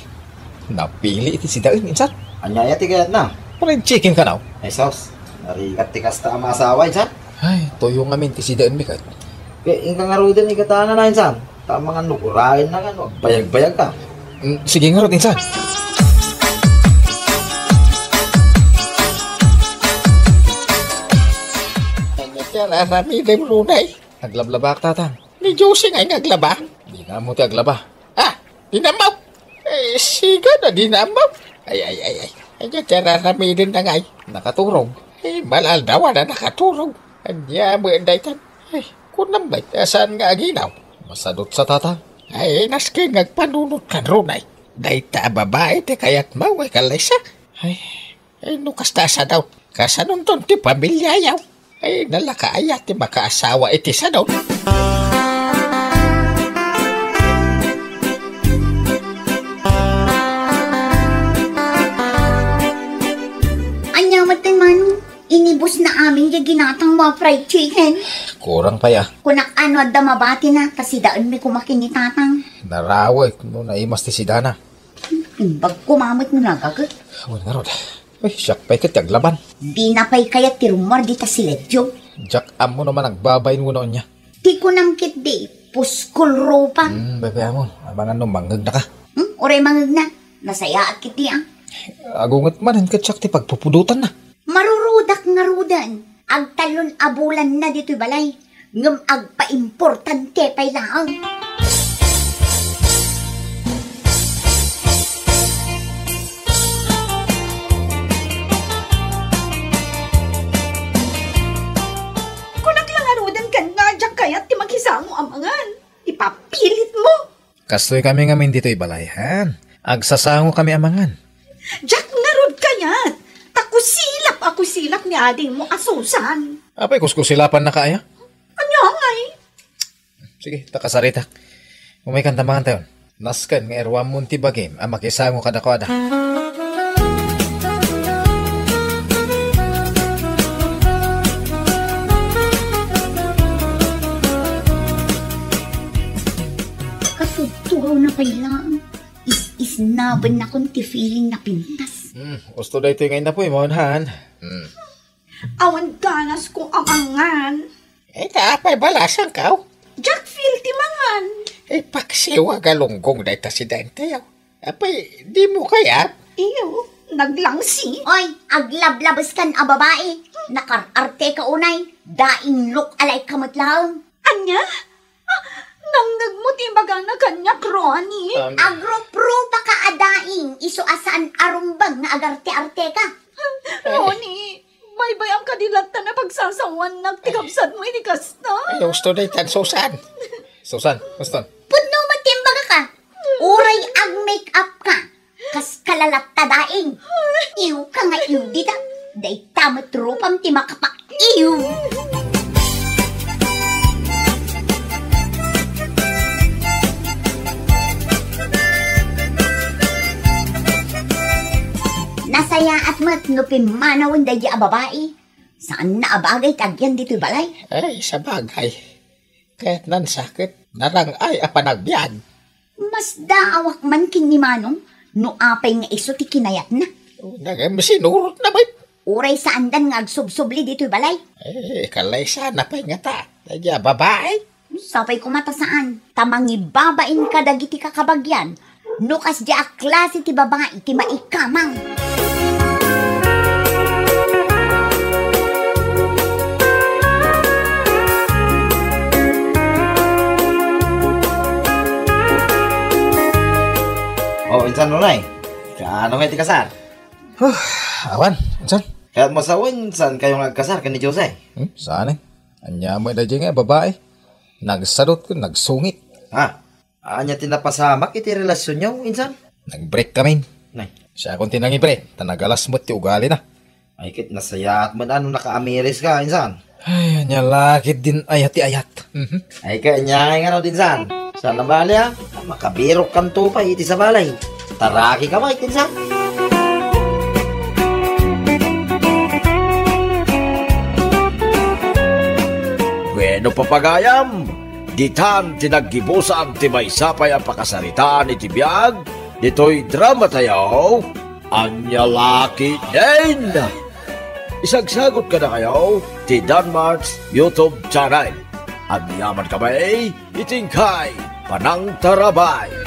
Napili iti sidaen, insan. Ania aya ti kayatna? Fried chicken kanaw. Ay, sus. Narigat ti kasta a maasawa, insan. Ay, tuyo ngamin ti sidaenmi ket. Kaya inka ngaruden igatangan, insan. Tama nga nuguraenna nga no agbayagbayagka. Mm, sige ngarud, insan. Ania ti aramidem, Runay? Aglablabak, Tatang. Ni Josie nga aglaba? Dina ammo ti aglaba. Ah, dina ammo? Eh, siga na dina ammo. Ay, ay, ay, ay. Ania ti araramidenda ngay? Nakaturog. Eh, malaaldawan a nakaturog. Ania met daytan? Ay, kunam met a saan nga aginaw? Masadutsa, Tatang. Ay, nasken nga agpanunotkan, Runay. Dayta a babai ti kayatmo, ay, kalaysa. Ay, ay, no kasta a sadut, kasanonton ti pamiliayo? Ay, nalaka aya ti makaasawa iti sadut? Ania met ti Manong? Inibusna amin diay ginatangmo a fried chicken. Kurang pay a. Kunak, ano adda mabatina, ta sidaenmi koma ken ni Tatang. Narawek no naimas ti sidana. Imbag koma met no nagaget. Wen ngarud. Uy, siak pay ket ti aglaban. Dina pay kayat ti rummuar dita siledyo. Diak ammo no man agbabain wenno ania. Ti kunam ketdi, puskol rupa. Hmm, bebe, amon. Amangan no mangngegnaka. Hmm, uray mangngegnaka. Nasayaat ketdi, a. Agunget manen ket siak ti pagpupudotanna. Marurudak ngaruden. Agtalon a bulanna ditoy balay. Ngem agpaimportante pay laeng. Kunak la ngaruden ken nga diak kayat ti makisango a mangan. Ipapilitmo. Kastoy kami ngamin ditoy balay, han? Agsasangokami a mangan. Diak ngarud kayat. Ta kusilap a kusilap ni adingmo a Susan. Apay, kuskusilapannaka aya? Ania ngay? Sige, ta kasaritak. Umaykan ta mangantayon. Nasken nga iruammon ti bagim a makisango kadakuada. Katudturaw na pay laeng. Is-isnabennakon ti feeling na pintas. Hmm, usto daytoy nga innapoy mo, han? Hmm. Awan ganasko a mangan. Eh, ta apay balasangkaw? Diak feel ti mangan. Eh, paksiw a galunggong dayta sidaentayo. Apay, dimo kayat? Iyo, naglangsi. Oy, aglablabeskan a babai. Nakar-arteka unay. Daing look alike ka met laeng. Ania? Ah, nangngegmo ti ibagana kaniak, Ronnie? Um, agruprupa ka a daing, isu a saan a rumbeng nga agarte-arteka. Ronnie, baybay-am kadi latta a pagsasawanak ti kabsatmo iti kasta. Ay, gusto na itan, Susan. Susan, gusto. Pudno met ti imbagaka. Uray ag-make up ka. Kas kalalatta daing. Iw ka nga iw dita. Dayta met rupam ti makapaiw. Nasayaat met no pimmanawen daydi a babai. Saanna a bagay ti agyan ditoy balay. Ay, sabagay. Ket nasayaat, narang-ay a panagbiag. Masdaawak man ken ni Manong no apay nga isu ti kinayatna. Nagem sinurotna met. Uray saandan nga agsubsubli ditoy balay. Eh, kalaysana pay ngata. Daydi a babai. Sapay koma ta saan. Ta mangibabain kadagiti kakabagian. No kasdi a klase ti babai ti maikamang. Oh, insan, Nonay? Kaano nga iti kasar? Huh, awan, insan. Kayat mo sa insan kayo nga agkasar ken ni Jose? Hmm, saan eh? Ania met daydiay nga babai? Nagsadut ken nagsungit. Ha? Ania ti napasamak iti relasionyo, insan? Nag-break kami. Nay. Siakon ti nangibre, ta nagalas met ti ugalina. Ay, ket nasayaat met no nakaamiris ka, insan. Ay, ania la ketdin aya ti ayat. Mhm. Ay, ket ania nga no, insan? Saan a bali, a? Makabirok kanto pay iti sabali. Taraki ka met, insan. Bueno, papagayam, ditan ti naggibusan ti maysa pay a pakasaritaan iti biag ditoy drama tayo, Ania la ketdin. Isagsagut kadakayo ti Danmart's YouTube channel. Agyaman kami iti inkay panangtarabay.